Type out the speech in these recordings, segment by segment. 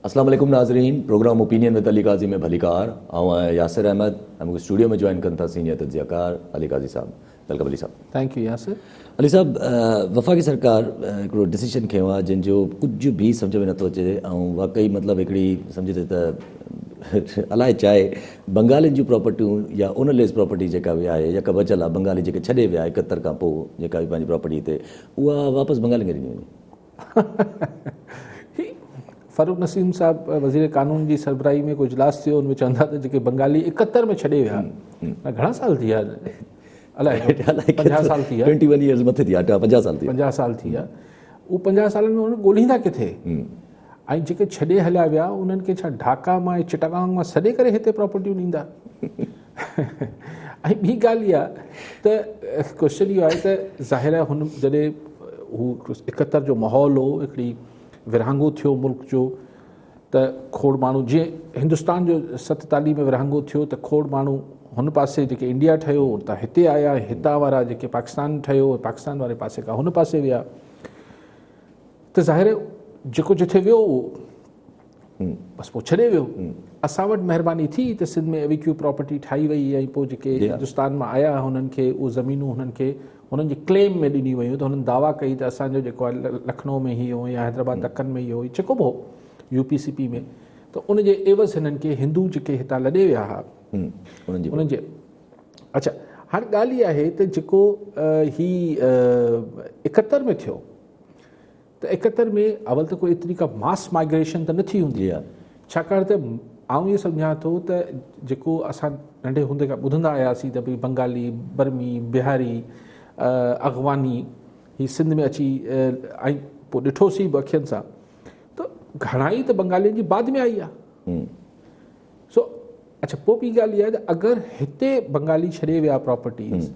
اسلام عليڪم ناظرين programme opinion with Ali Qazi ۾ ڀليڪار آئون آهيان ياسر احمد ۽ مونکي اسٽوڊيو ۾ جوائن ڪن ٿا سينيئر تجزيه ڪار علي قاضي صاحب welcome Ali صاحب. Thank you Yasir. Ali صاحب وفاقي سرڪار هڪڙو ڊسيشن کنيو آهي جنهن جو ڪجهه به سمجهه ۾ نٿو اچي ۽ واقعي مطلب هڪڙي سمجهجي ته الائي چاهي بنگالين جون پراپرٽيون يا ان ليز پراپرٽي جيڪا به آهي يا بچيل آهي بنگالي جيڪي ڇڏي ويا 71 کان پوء جيڪا به پنهنجي پراپرٽي هتي اها واپس بنگالين کي ڏني وڃي. هي فرخ نسيم صاحب وزير قانون جي سربراهي ۾ ڪو اجلاس ٿيو ان ۾ چوندا ته جيڪي بنگالي 71 ۾ ڇڏي ويا گهڻا سال ٿي ويا الائي 50 سال ٿي ويا 21 ييئرز مٿي ٿي ويا 50 سال ٿي ويا 50 سال ٿي ويا اهو 50 سالن ۾ انهن ڳولهيندا ڪٿي ۽ جيڪي ڇڏي هليا ويا انهن کي ڇا ڍاڪا مان ۽ چٽگانگ مان سڏي ڪري هتي پراپرٽيون ڏيندا ۽ ٻي ڳالهه اها ته ڪوشچن اهو آهي ته ظاهر آهي هن جڏهن هو 71 جو ماحول هو هڪڙي ورهاڱو ٿيو ملڪ جو ته کوڙ ماڻهو جيئن هندستان جو 47 ۾ ورهاڱو ٿيو ته کوڙ ماڻهو هن پاسي جيڪي انڊيا ٺهيو اتان هتي آيا ۽ هتان وارا جيڪي پاڪستان ٺهيو پاڪستان واري پاسي کان هن پاسي ويا ته ظاهر جيڪو جٿي ويو اهو بس پوء ڇڏي ويو. اسان وٽ مهرباني ٿي ته سنڌ ۾ اويڪيو پراپرٽي ٺاهي وئي ۽ پوء جيڪي هندستان مان آيا هنن کي اهي زمينون هنن کي هنن جي ڪليم ۾ ڏنيون ويون ته هنن دعويٰ ڪئي ته اسان جو جيڪو آهي لکنو ۾ هي هو يا حيدرآباد دکن ۾ هي هو جيڪو به هو يو پي سي پي ۾ ته ان جي عيوض هنن کي هندو جيڪي هتان لڏي ويا هئا انهن جي اڇا هاڻي ڳالهه اها آهي ته جيڪو هي 71 ۾ ٿيو ته 71 ۾ اول ته ڪو ايتري ڪا ماس مائگريشن ته نه ٿي هوندي ڇاڪاڻ ته آئون اهو سمجهان ٿو ته جيڪو اسان ننڍي هوندي کان ٻڌندا آياسين ته ڀئي بنگالي برمي بهاري اغواني هي سنڌ ۾ اچي ۽ پوء ڏٺوسين به اکين سان ته گهڻائي ته بنگالين جي بعد ۾ آئي آهي سو اڇا پوء ٻي ڳالهه اها آهي ته اگر هتي بنگالي ڇڏي ويا پراپرٽيز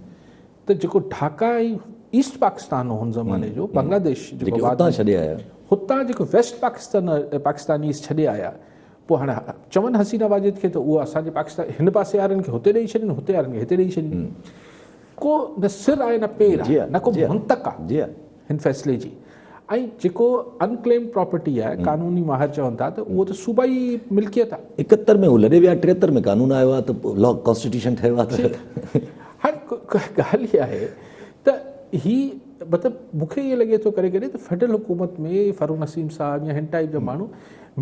ته جيڪو ڍاڪا ۽ ايسٽ پاڪستان هو هن زماني جو بنگلاديش جيڪو بعد ۾ ڇڏي آيا هتان جيڪو ويسٽ پاڪستان پاڪستانيز ڇڏي آيا پوء هاڻي چون حسينه واجد کي ته اهو اسان جي پاڪستان هن پاسي وارن کي هتي ڏئي ڇڏين هتي وارن کي هتي ڏئي ڇڏين ڪو نه سر آهي نه پير آهي نه ڪو منطق آهي هن فيصلي جي ۽ جيڪو انڪليمڊ پراپرٽي آهي قانوني ماهر چون ٿا ته اهو ته صوبائي ملڪيت آهي. 71 ۾ هو لڏي ويا 73 ۾ قانون آيو آهي ته لا ڪانسٽيٽيوشن ٺهيو آهي ته هاڻي ڳالهه اها آهي ته هي مطلب مون کي ائين لڳي ٿو ڪڏهن ڪڏهن ته فيڊرل حڪومت ۾ فرخ نسيم صاحب يا هن ٽائيپ جا ماڻهو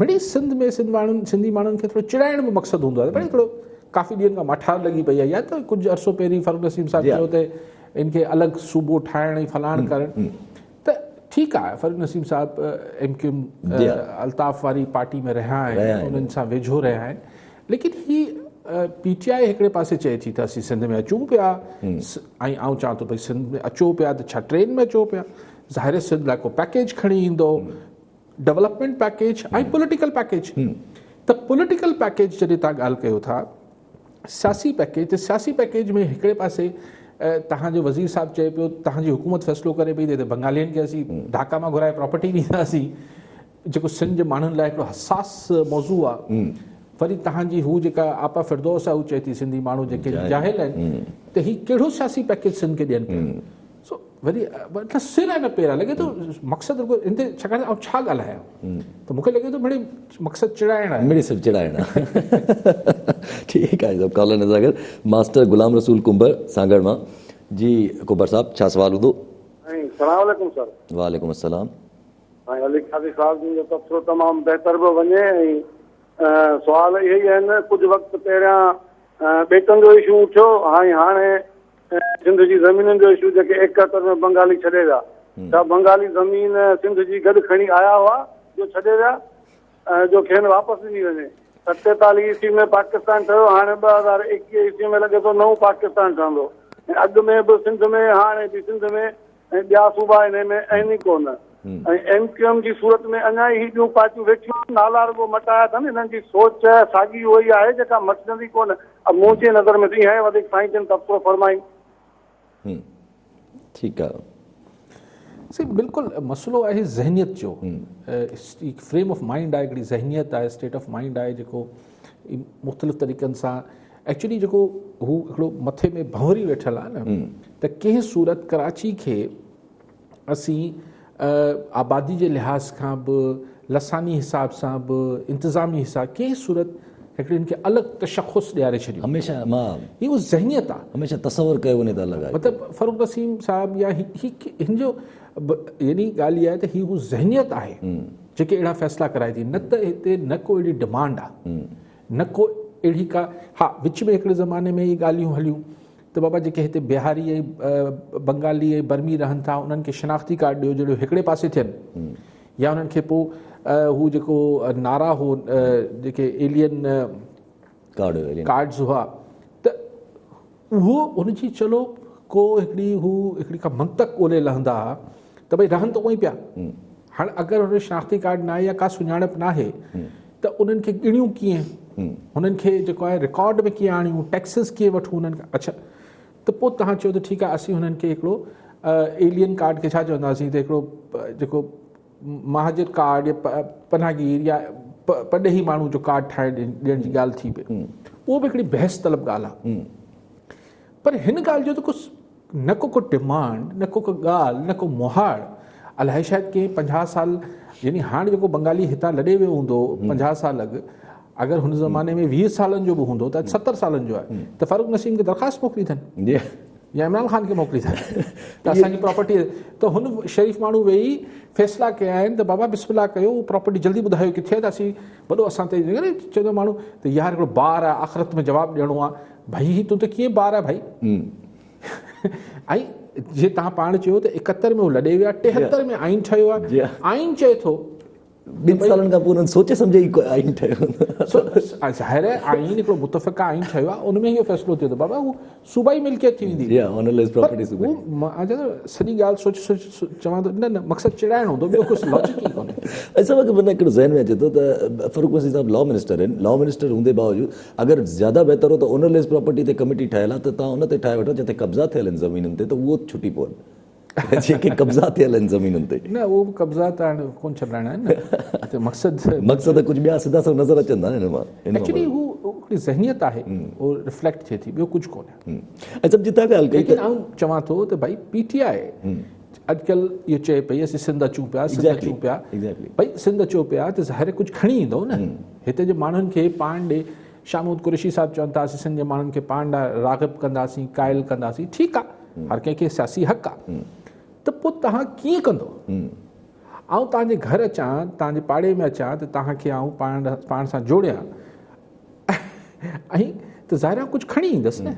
مڙئي سنڌ ۾ سنڌ ماڻهن سنڌي ماڻهن کي ٿورو چڙائڻ به مقصد هوندو آهي ٿورو ڪافي ڏينهن کان ماٺار لڳي پئي آهي يا ته ڪجهه عرصو پهرين فرخ نسيم صاحب چيو ته ان کي الڳ صوبو ٺاهڻ ۽ فلاڻ ڪرڻ ته ٺيڪ آهي فرخ نسيم صاحب ايم ڪيو ايم الطاف واري پارٽي ۾ رهيا آهن انهن سان ويجهو رهيا آهن ليڪن هي پي ٽي آء هڪڙي پاسي چئي ٿي ته اسين سنڌ ۾ اچون پيا ۽ آئون چوان ٿو ڀئي سنڌ ۾ اچو پيا ته ڇا ٽرين ۾ اچو پيا ظاهر سنڌ لاء ڪو پيڪيج کڻي ايندو ڊولپمينٽ پيڪيج ۽ پوليٽيڪل پيڪيج ته پوليٽيڪل پيڪيج جڏهن تان ڳالهه ڪيو ٿا سياسي پيڪيج ته سياسي پيڪيج ۾ هڪڙي پاسي تهان جو وزير صاحب چئي پيو تهان جي حڪومت فيصلو ڪري پئي ته هتي بنگالين کي اسين ڍاڪا مان گهرائي پراپرٽي ڏينداسين جيڪو سنڌ جي ماڻهن لاء هڪڙو حساس موضوع آهي وري تهان جي هو جيڪا آپا فردوس آهي هو چئي ٿي سنڌي ماڻهو جيڪي جاهل آهن ته هي ڪهڙو سياسي پيڪيج سنڌ کي ڏين پيا سو وري مطلب سر آهي نه پير آهي لڳي ٿو مقصد رڳو ان تي ڇاڪاڻ ته آئون ڇا ڳالهايان ته مون کي لڳي ٿو مڙئي مقصد چڙائڻ آهي مڙئي صرف چڙائڻ آهي ٺيڪ آهي صاحب ڪالر سان گڏ ماسٽر غلام رسول ڪنڀر سانگهڙ مان جي ڪنڀر صاحب ڇا سوال هوندو. سائين سلام عليڪم سر. وعليڪم السلام. سائين علي قاضي صاحب جن جو تبصرو تمام بهتر پيو وڃي ۽ سوال اهي ئي آهن ڪجهه وقت پهريان ٻيٽن جو اشو اٿيو ۽ هاڻي سنڌ جي زمينن جو اشو جيڪي 71 ۾ بنگالي ڇڏي ويا ڇا بنگالي زمين سنڌ جي گڏ کڻي آيا هئا جو ڇڏي ويا جو کين واپس ڏني وڃي 47 عيسوي ۾ پاڪستان ٺهيو هاڻي 2021 عيسوي ۾ لڳي ٿو نئون پاڪستان ٺهندو ۽ اڳ ۾ به سنڌ ۾ هاڻي به سنڌ ۾ ۽ ٻيا صوبا انهي ۾ آهن ئي ڪونه ۽ ايم ڪيو ايم جي صورت ۾ اڃا ئي هي ٻيون پارٽيون ويٺيون آهن نالا رڳو مٽايا اٿن انهن جي سوچ ساڳي اهو ئي آهي جيڪا مٽجندي ڪونه منهنجي نظر ۾ ته اها ئي وڌيڪ سائين جن تبصرو فرمائين. ٺيڪ آ. سائين بلڪل مسئلو آهي ذهنيت جو فريم آف مائنڊ آهي هڪڙي ذهنيت آهي اسٽيٽ آف مائنڊ آهي جيڪو مختلف طريقن سان ايڪچولي جيڪو هو هڪڙو مٿي ۾ ڀنوري ويٺل آهي نه ته ڪنهن صورت ڪراچي کي اسين آبادي جي لحاظ کان به لساني حساب سان به انتظامي حساب ڪنهن صورت هڪڙي هن کي الڳ تشخص ڏياري ڇڏيو. هميشه مان هي اهو ذهنيت آ. هميشه تصور ڪيو وڃي ته الڳ آهي. مطلب فرخ نسيم صاحب يا هي هن جو يعني ڳالهه اها آهي ته هي اهو ذهنيت آهي جيڪي اهڙا فيصلا ڪرائي ٿي نه ته هتي نه ڪو اهڙي ڊمانڊ آ نه ڪو اهڙي ڪا ها وچ ۾ هڪڙي زماني ۾ اهي ڳالهيون هليون ته بابا جيڪي هتي بهاري ۽ بنگالي ۽ برمي رهن ٿا انهن کي شناختي ڪارڊ ڏيو جهڙو هڪڙي پاسي ٿين يا انهن کي پوء هو جيڪو نعرا هو جيڪي ايلين ڪارڊز هئا ته اهو ان جي چلو ڪو هڪڙي هو هڪڙي ڪا منطق ڳولي لهندا ها ته ڀئي رهن ته اونئي پيا هاڻ اگر هن جو شناختي ڪارڊ ناهي يا ڪا سڃاڻپ ناهي ته انهن کي ڳڻيون ڪيئن هنن کي جيڪو آهي رڪارڊ ۾ ڪيئن آڻيون ٽيڪسز ڪيئن وٺون هنن کان اڇا ته پوء توهان چيو ته ٺيڪ آهي اسين هنن کي هڪڙو ايلين ڪارڊ کي ڇا چونداسين ته هڪڙو جيڪو مهاجر ڪارڊ يا پناهگير يا پرڏيهي ماڻهو جو ڪارڊ ٺاهي ڏيڻ جي ڳالهه ٿي پئي اهو به هڪڙي بحث طلب ڳالهه آهي پر هن ڳالهه جو ته ڪو نه ڪو ڪو ڊمانڊ نه ڪو ڪو ڳالهه نه ڪو مهاڙ الائي شايد ڪنهن 50 سال يعني هاڻ جيڪو بنگالي هتان لڏي ويو هوندو 50 سال اڳ اگر هن زماني ۾ 20 سالن جو به هوندو ته اڄ 70 سالن جو آهي ته فاروق نسيم کي درخواست موڪلي اٿن يا عمران خان کي موڪلي اٿن ته اسان جي پراپرٽي ته هن شريف ماڻهو ويهي فيصلا ڪيا آهن ته بابا بسم الله ڪيو پراپرٽي جلدي ٻڌايو ڪٿي آهي ته اسين وڏو اسان تي چوندو ماڻهو ته يار هڪڙو بار آهي آخرت ۾ جواب ڏيڻو آهي ڀائي هي تون ته ڪيئن بار آهي ڀائي ۽ جي تهان پاڻ چيو ته 71 ۾ هو لڏي ويا 73 ۾ آئين ٺهيو آهي آئين چئي ٿو ٻن سالن کان پوء انهن سوچي سمجهي ئي آئين ٺهيو سو ظاهر آهي آئين هڪڙو متفقه آئين ٺهيو آهي ان ۾ اهو فيصلو ٿيو ته بابا هو صوبائي ملڪيت ٿي ويندي جي ها اونر ليس پراپرٽي صوبائي مان چوان ٿو سڄي ڳالهه سوچي سوچي چوان ٿو نه نه مقصد چڙائڻ هوندو ٻيو ڪجهه لاجڪ ئي ڪونهي. ۽ سڀ کان معنيٰ هڪڙو ذهن ۾ اچي ٿو ته فرخ مسيح صاحب لا منسٽر آهن لا منسٽر هوندي باوجود اگر زياده بهتر هو ته اونر ليس پراپرٽي تي ڪميٽي ٺاهيل آهي ته توهان ان تي ٺاهي وٺو جتي قبضا ٿيل آهن زمينن تي ته اهو ڇٽي پون جيڪي قبضا ٿيل آهن زمينن تي. نه اهو به قبضا ته هاڻي ڪونه ڇڏرائڻا آهن نه ته مقصد مقصد ڪجهه ٻيا سڌا سنئون نظر اچن ٿا نه هن مان ايڪچولي هو هڪڙي ذهنيت آهي اهو ريفليڪٽ ٿئي ٿي ٻيو ڪجهه ڪونهي. ۽ سڀ جتان ڳالهه ڪئي ليڪن آئون چوان ٿو ته ڀائي پي ٽي آء اڄڪلهه اهو چئي پئي اسين سنڌ اچون پيا سنڌ اچون پيا ڀائي سنڌ اچو پيا ته ظاهر ڪجهه کڻي ايندو نه هتي جي ماڻهن کي پاڻ ڏي شاهه محمود قريشي صاحب چون ٿا اسين سنڌ جي ماڻهن کي پاڻ ڏانهن راغب ڪنداسين قائل ڪنداسين ٺيڪ آ هر ڪنهن کي سياسي حق آ ته پوء توهان ڪيئن ڪندو آئون توهان جي گهر اچان توهان جي پاڙي ۾ اچان ته توهان کي آئون پاڻ پاڻ سان جوڙيان ۽ ته ظاهر آ ڪجهه کڻي ايندس نه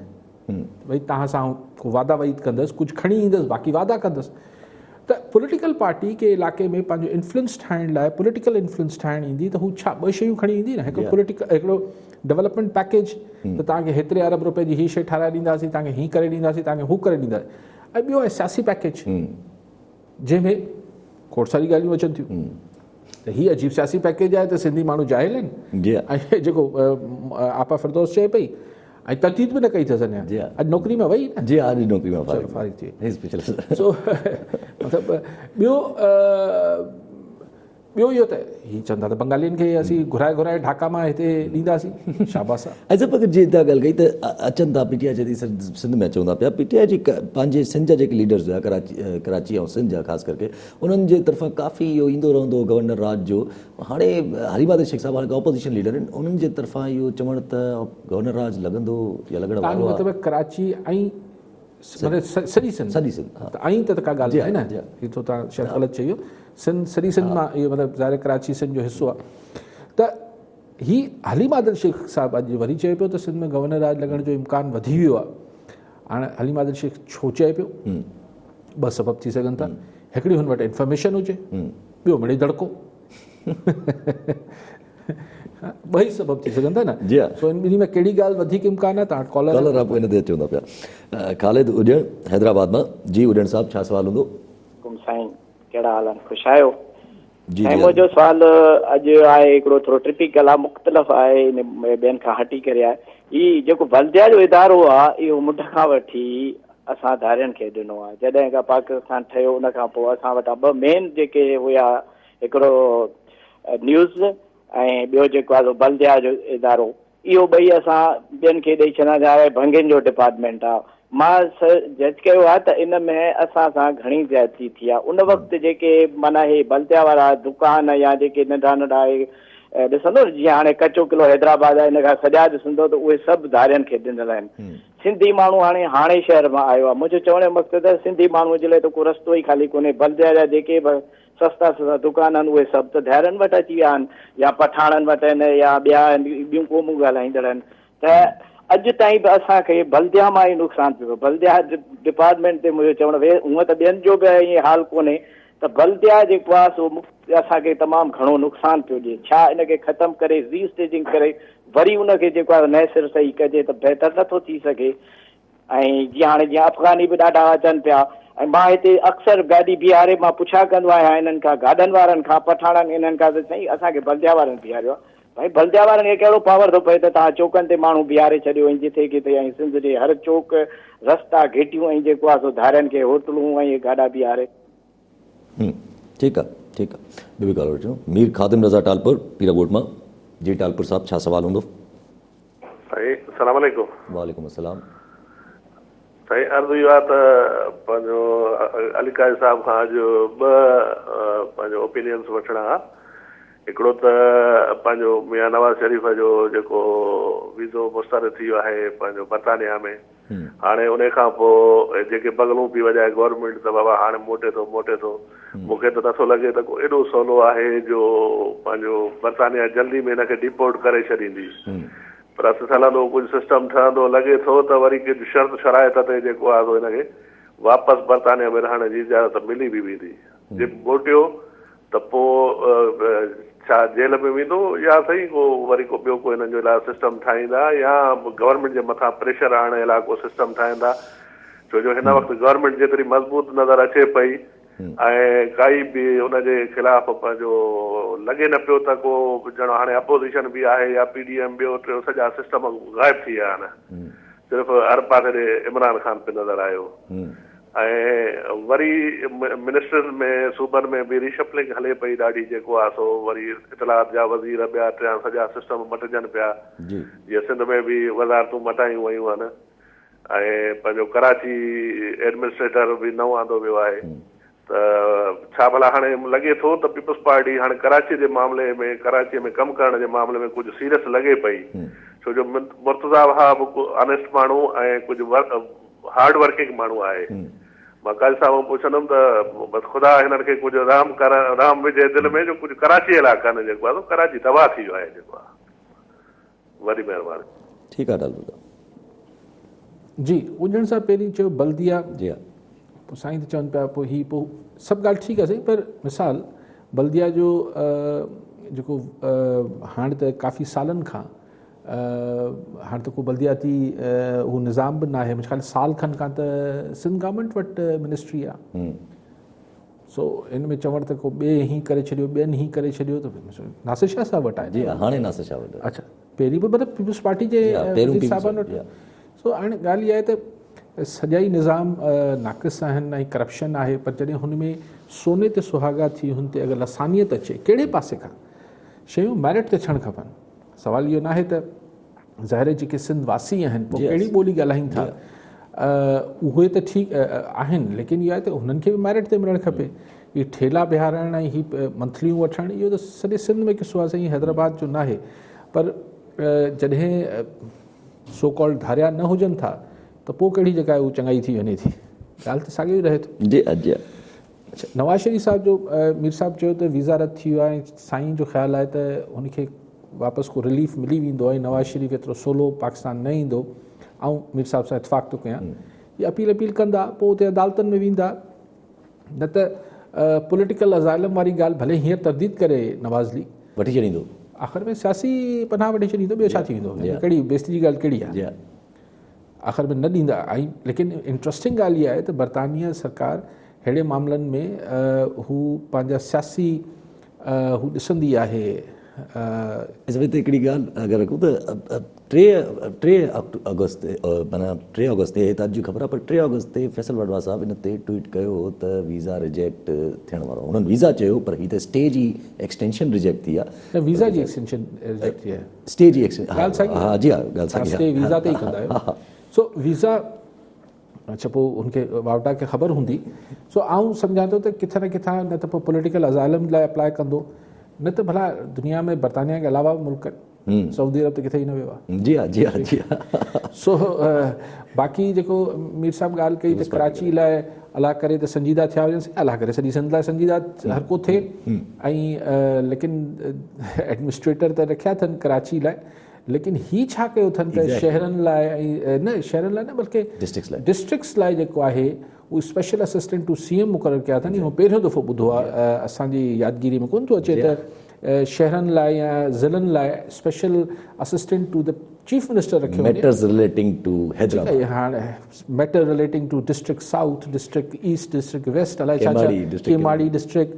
ڀئي توهان سان ڪو وعدا وعيد ڪندس ڪجهه کڻي ايندس باقي وعدا ڪندس ته پوليٽيڪل پارٽي ڪي علائقي ۾ پنهنجو انفلوئنس ٺاهڻ لاء پوليٽيڪل انفلوئنس ٺاهڻ ايندي ته هو ڇا ٻه شيون کڻي ايندي نه هڪ پوليٽيڪل هڪڙو ڊولپمينٽ پيڪيج ته توهان کي هيتري ارب روپئي جي هي شي ٺاهرائي ڏينداسين توهان کي هي ڪري ڏينداسين توهان کي هو ڪري ڏينداسين ۽ ٻيو آهي سياسي پيڪيج جنهن ۾ کوڙ ساري ڳالهيون اچن ٿيون ته هي عجيب سياسي پيڪيج آهي ته سنڌي ماڻهو جاهل آهن ۽ جيڪو آپا فردوس چئي پئي ۽ ترديد به نه ڪئي اٿس اڃا اڄ نوڪري مان وئي نه جي اڄ نوڪري مان فارغ ٿي سو مطلب ٻيو ٻيو اهو ته هي چون ٿا ته بنگالين کي اسين گهرائي گهرائي ڍاڪا مان هتي ڏينداسين شاباس آ. اچا پر جي توهان ڳالهه ڪئي ته اچن ٿا پي ٽي آء چئي ٿي سنڌ ۾ اچون ٿا پيا پي ٽي آء جي پنهنجي سنڌ جا جيڪي ليڊرز هيا ڪراچي ڪراچي ۽ سنڌ جا خاص ڪرڪي انهن جي طرفان ڪافي اهو ايندو رهندو هو گورنر راڄ جو هاڻي حليم عادل شيخ صاحب هاڻي اپوزيشن ليڊر آهن انهن جي طرفان اهو چوڻ ته گورنر راڄ لڳندو يا لڳڻ وارو آهي. مطلب ڪراچي ۽ مطلب سڄي سنڌ سڄي سنڌ ها ته ائين ته ڪا ڳالهه ناهي نه هي تو تان شايد غلط چئي ويو سنڌ سڄي سنڌ مان اهو مطلب ظاهر ڪراچي سنڌ جو حصو آهي ته هي حليم عادل شيخ صاحب اڄ وري چئي پيو ته سنڌ ۾ گورنر راڄ لڳڻ جو امڪان وڌي ويو آهي هاڻي حليم عادل شيخ ڇو چئي پيو ٻه سبب ٿي سگهن ٿا هڪڙي هن وٽ انفارميشن هجي ٻيو مڙئي دڙڪو ٻئي سبب ٿي سگهن ٿا نه جي ها سو ان ٻنهي ۾ ڪهڙي ڳالهه وڌيڪ امڪان آهي توهان ڪالر ڪالر آ پوء ان تي اچون ٿا پيا خالد اڄڻ حيدرآباد مان جي اڄڻ صاحب ڇا سوال هوندو حڪم سائين ڪهڙا حال آهن خوش آهيو جي سائين جي منهنجو سوال اڄ آهي هڪڙو ٿورو ٽپيڪل آهي مختلف آهي ان ٻين کان هٽي ڪري آهي هي جيڪو بلديا جو ادارو آهي اهو منڍ کان وٺي اسان ڌارين کي ڏنو آهي جڏهن کان پاڪستان ٺهيو ان کان پوء اسان وٽان ٻه مين جيڪي هيا هڪڙو نيوز ۽ ٻيو جيڪو آهي سو بلديا جو ادارو اهو ٻئي اسان ٻين کي ڏئي ڇڏيا جا ڀنگين جو ڊپارٽمينٽ آهي. مان جج ڪيو آهي ته ان ۾ اسان سان گهڻي زيادتي ٿي آهي. ان وقت جيڪي معنيٰ هي بلديا وارا دڪان يا جيڪي ننڍا ننڍا هي ڏسندو نه جيئن هاڻي ڪچو قلعو حيدرآباد آهي ان کان سڄا ڏسندو ته اهي سڀ ڌارين کي ڏنل آهن. سنڌي ماڻهو هاڻي هاڻي شهر مان آيو آهي. منهنجو چوڻ جو مقصد آهي سنڌي ماڻهوء جي لاء ته ڪو رستو ئي خالي ڪونهي. بلديا جا جيڪي به سستا سستا دڪان آهن اهي سڀ ته ڌارين وٽ اچي ويا آهن يا پٺاڻن وٽ آهن يا ٻيا آهن ٻيون قومون ڳالهائيندڙ آهن. ته اڄ تائين به اسان کي بلديا مان ئي نقصان پيو بلديا ڊپارٽمينٽ تي منهنجو چوڻ وي هونء ته ٻين جو به ائين حال ڪونهي ته بلديا جيڪو آهي سو اسان کي تمام گهڻو نقصان پيو ڏئي ڇا ان کي ختم ڪري ري اسٽيجنگ ڪري وري ان کي جيڪو آهي نئين سر صحيح ڪجي ته بهتر نٿو ٿي سگهي ۽ جيئن هاڻي جيئن افغاني به ڏاڍا اچن پيا ۽ مان هتي اڪثر گاڏي بيهاري مان پڇا ڪندو آهيان انهن کان گاڏن وارن کان پٺاڻن انهن کان ته سائين اسان کي بلديا وارن بيهاريو آهي ڀائي بلديا وارن کي ڪهڙو پاور ٿو پئي ته توهان چوڪن تي ماڻهو بيهاري ڇڏيو ۽ جٿي ڪٿي ۽ سنڌ جي هر چوڪ رستا گهٽيون ۽ جيڪو آهي سو ڌارين کي هوٽلون ۽ گاڏا بيهاري. هم ٺيڪ آ ٺيڪ آ ٻيو به ڪالر اچو مير خادم رضا ٽالپر پيرا ڳوٺ مان جي ٽالپر صاحب ڇا سوال هوندو. سائين السلام عليڪم. وعليڪم السلام. سائين عرض اهو آهي ته پنهنجو علي قاضي صاحب کان اڄ ٻه پنهنجو اوپينينس وٺڻا ها هڪڙو ته پنهنجو ميان نواز شريف جو جيڪو ويزو مسترد ٿي ويو آهي پنهنجو برطانيا ۾ هاڻي ان کان پوء جيڪي بغلون پي وڄائي گورنمينٽ ته بابا هاڻي موٽي ٿو موٽي ٿو مون کي ته نٿو لڳي ته ڪو ايڏو سولو آهي جو پنهنجو برطانيا جلدي ۾ هن کي ڊيپورٽ ڪري ڇڏيندي پراسيس هلندو ڪجهه سسٽم ٺهندو لڳي ٿو ته وري ڪجهه شرط شرائط تي جيڪو آهي سو هن کي واپس برطانيا ۾ رهڻ جي اجازت ملي به ويندي جي موٽيو ته پوء ڇا جيل ۾ ويندو يا سائين ڪو وري ڪو ٻيو ڪو هنن جو لاء سسٽم ٺاهيندا يا گورنمينٽ جي مٿان پريشر آڻڻ لاء ڪو سسٽم ٺاهيندا ڇو جو هن وقت گورنمينٽ جيتري مضبوط نظر اچي پئي ۽ ڪائي به ان جي خلاف پنهنجو لڳي نه پيو ته ڪو ڄڻ هاڻي اپوزيشن به آهي يا پي ڊي ايم ٻيو ٽيو سڄا سسٽم غائب ٿي ويا آهن صرف هر پاسي ڏي عمران خان پئي نظر آيو ۽ وري منسٽرن ۾ صوبن ۾ به ريشفلنگ هلي پئي ڏاڍي جيڪو آهي سو وري اطلاعات جا وزير ٻيا ٽيا سڄا سسٽم مٽجن پيا جيئن سنڌ ۾ به وزارتون مٽايون ويون آهن ۽ پنهنجو ڪراچي ايڊمنسٽريٽر به نئون آندو ويو آهي ته ڇا ڀلا هاڻي لڳي ٿو ته پيپلز پارٽي هاڻي ڪراچي جي معاملي ۾ ڪراچي ۾ ڪم ڪرڻ جي معاملي ۾ ڪجهه سيريس لڳي پئي ڇو جو مرتضيٰ وهاب آنيسٽ ماڻهو ۽ ڪجهه هارڊ ورڪنگ ماڻهو آهي مان قاضي صاحب کان پڇندم ته بس خدا هنن کي ڪجهه رحم ڪر رحم وجهي دل ۾ جو ڪجهه ڪراچي لاء ڪن جيڪو آهي سو ڪراچي تباهه ٿي ويو آهي جيڪو آهي وڏي مهرباني. ٺيڪ آ ڊالر صاحب. جي اڄڻ صاحب پهرين چيو بلديه جي ها پوء سائين ته چون پيا پوء هي پوء سڀ ڳالهه ٺيڪ آهي سائين پر مثال بلديه جو جيڪو هاڻ ته ڪافي سالن کان هاڻ ته ڪو بلدياتي اهو نظام به ناهي منهنجي خيال سال کن کان ته سنڌ گورنمينٽ وٽ منسٽري آهي سو ان ۾ چوڻ ته ڪو ٻئي هي ڪري ڇڏيو ٻين هي ڪري ڇڏيو ته ناصر شاهه صاحب وٽ آهي جي هاڻي ناصر شاهه وٽ اچھا پهرين به مطلب پيپلز پارٽي جي وزير صاحبن وٽ سو هاڻي ڳالهه اها آهي ته سڄا ئي نظام ناقص آهن ۽ ڪرپشن آهي پر جڏهن هن ۾ سوني تي سهاڳا ٿي هن تي اگر لسانيت اچي ڪهڙي پاسي کان شيون ميرٽ تي ٿيڻ کپن سوال اهو ناهي ته ظاهر آهي جيڪي سنڌ واسي آهن پوء ڪهڙي ٻولي ڳالهائين ٿا اهي ته ٺيڪ آهن ليڪن اهو آهي ته هنن کي به ميرٽ تي ملڻ کپي هي ٺيلا بيهارڻ ۽ هي منٿليون وٺڻ اهو ته سڄي سنڌ ۾ قصو آهي سائين حيدرآباد جو ناهي پر جڏهن سو ڪالڊ ڌاريا نه هجن ٿا ته پوء ڪهڙي جيڪا هو چڱائي ٿي وڃي ٿي ڳالهه ته ساڳيو ئي رهي ٿو جي جي اڇا نواز شريف صاحب جو مير صاحب چيو ته ويزا رد ٿي ويو آهي سائين جو خيال آهي ته هن کي واپس ڪو رليف ملي ويندو ۽ نواز شريف ايترو سولو پاڪستان نه ايندو آئون مير صاحب سان اتفاق ٿو ڪيان هي اپيل اپيل ڪندا پوء اتي عدالتن ۾ ويندا نه ته پوليٽيڪل ازائلم واري ڳالهه ڀلي هينئر ترديد ڪري نواز ليگ وٺي ڇڏيندو آخر ۾ سياسي پناهه وٺي ڇڏيندو ٻيو ڇا ٿي ويندو ڪهڙي بيستي جي ڳالهه ڪهڙي آهي آخر ۾ نه ڏيندا ۽ ليڪن انٽرسٽنگ ڳالهه اها آهي ته برطانيه سرڪار ههڙي معاملن ۾ هو پنهنجا سياسي هو ڏسندي آهي. اس ۾ ته هڪڙي ڳالهه اگر رکون ته ٽي آگسٽ تي معنيٰ ٽي آگسٽ تي هي ته اڄ جي خبر آهي پر ٽي آگسٽ تي فيصل وڊوا صاحب ان تي ٽوئيٽ ڪيو هو ته ويزا ريجيڪٽ ٿيڻ وارو آهي هنن ويزا چيو پر هي ته اسٽي جي ايڪسٽينشن ريجيڪٽ ٿي آهي. نه ويزا جي ايڪسٽينشن ريجيڪٽ ٿي آهي. اسٽي جي ايڪسٽينشن ڳالهه ساڳي ها جي ها ڳالهه ساڳي آهي. اسٽي ويزا تي ئي ڪندا آهيو سو ويزا. اڇا پوء هن کي واوڊا کي خبر هوندي. سو آئون سمجهان ٿو ته ڪٿي نه ڪٿان نه ته پوء پوليٽيڪل ازائلم لاء اپلاء ڪندو نه ته ڀلا دنيا ۾ برطانيا کي علاوه به ملڪ آهن. سعودي عرب ته ڪٿي ئي نه ويو آهي. جي ها جي ها جي ها. سو باقي جيڪو مير صاحب ڳالهه ڪئي ته ڪراچي لاء الله ڪري ته سنجيده ٿيا هجن سائين الله ڪري سڄي سنڌ لاء سنجيده هر ڪو ٿئي ۽ ليڪن ايڊمنسٽريٽر ته رکيا اٿن ڪراچي لاء ليڪن هي ڇا ڪيو اٿن ته شهرن لاء ۽ نه شهرن لاء نه بلڪه ڊسٽرڪٽس لاء جيڪو آهي اهو special assistant to C M مقرر ڪيا اٿن اهو پهريون دفعو ٻڌو آهي اسان جي يادگيري ۾ ڪونه ٿو اچي ته شهرن لاء يا ضلعن لاء special assistant to the chief minister رکيو وڃي ميٽرز رليٽنگ ٽو حيدرآباد هاڻ matter relating to district south district east district west الائي ڇا ڇا Keamari district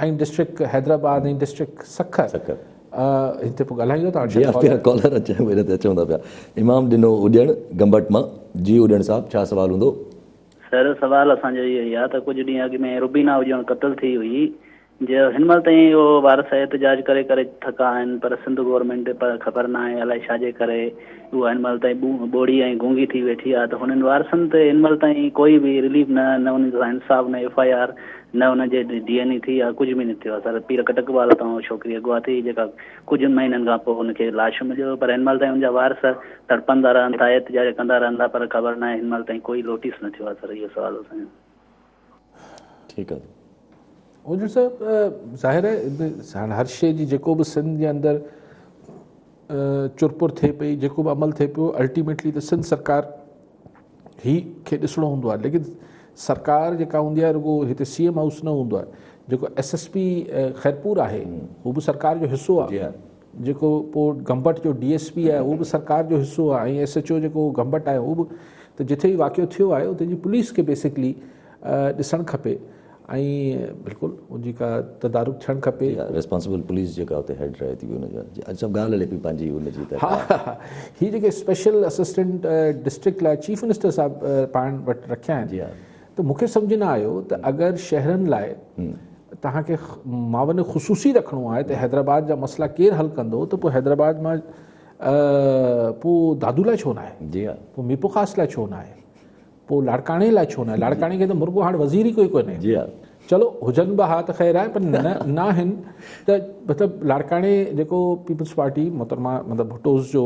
۽ district Hyderabad ۽ district Sukkur هتي پوء ڳالهائيندو ته جي ها ڪالر اچن پيا ته اچون ٿا پيا امام ڏنو اڏيڻ گمبٽ مان جي اڏيڻ صاحب ڇا سوال هوندو. سر سوال اسان جو اهو ئي آ ته ڪجهه ڏينهن اڳ ۾ روبينا اڄڻ قتل ٿي هئي جو هن مهل تائين اهو وارث احتجاج ڪري ڪري ٿڪا آهن پر سنڌ گورنمينٽ پر خبر ناهي الائي ڇا جي ڪري اها هن مهل تائين ٻوڙي ۽ گونگي ٿي ويٺي آ ته هنن وارثن تي هن مهل تائين ڪوئي به رليف نه نه انهن سان انصاف نه ايف I R نه ان جي ڊي اين اي ٿي يا ڪجهه به نه ٿيو آهي سر پير ڪٽڪ وال تان ڇوڪري اغوا ٿي جيڪا ڪجهه مهينن کان پوء ان کي لاش مليو پر هن مهل تائين ان جا وارث تڙپندا رهن ٿا احتجاج ڪندا رهن ٿا پر خبر ناهي هن مهل تائين ڪوئي نوٽيس نه ٿيو آهي سر اهو سوال هو سائين. ٺيڪ آهي. هجڻ صاحب ظاهر آهي هاڻ هر شيء جي جيڪو به سنڌ جي اندر چرپر ٿئي پئي جيڪو به عمل ٿئي پيو الٽيميٽلي ته سنڌ سرڪار هي کي ڏسڻو هوندو آهي ليڪن سرڪار جيڪا هوندي آهي رڳو هتي سي ايم هائوس نه هوندو آهي جيڪو ايس ايس پي خيرپور آهي هو به سرڪار جو حصو آهي جيڪو پوء گمبٽ جو ڊي ايس پي آهي هو به سرڪار جو حصو آهي ۽ ايس ايڇ او جيڪو گمبٽ آهي هو به ته جتي هي واقعو ٿيو آهي اتي جي پوليس کي بيسڪلي ڏسڻ کپي ۽ بلڪل ان جي ڪا تدارڪ ٿيڻ کپي. ريسپانسبل پوليس جيڪا اتي هيڊ رهي ٿي ان جو اڄ سڀ ڳالهه هلي پئي پنهنجي ان جي ته ها هي جيڪي اسپيشل اسسٽنٽ ڊسٽرڪٽ لاء چيف منسٽر صاحب پاڻ وٽ رکيا آهن جي ها ته مون کي سمجهه نه آيو ته اگر شهرن لاء توهان کي معاون خصوصي رکڻو آهي ته حيدرآباد جا مسئلا ڪير حل ڪندو ته پوء حيدرآباد مان پوء دادو لاء ڇو نه آهي جي ها پوء ميرپورخاص لاء ڇو نه آهي پوء لاڙڪاڻي لاء ڇو ناهي؟ لاڙڪاڻي کي ته مرڳو هاڻ وزير ئي ڪوئي ڪونهي. جي ها. چلو هجن به ها ته خير آهي پر نه ناهن ته مطلب لاڙڪاڻي جيڪو پيپلز پارٽي محترمه مطلب ڀٽوز جو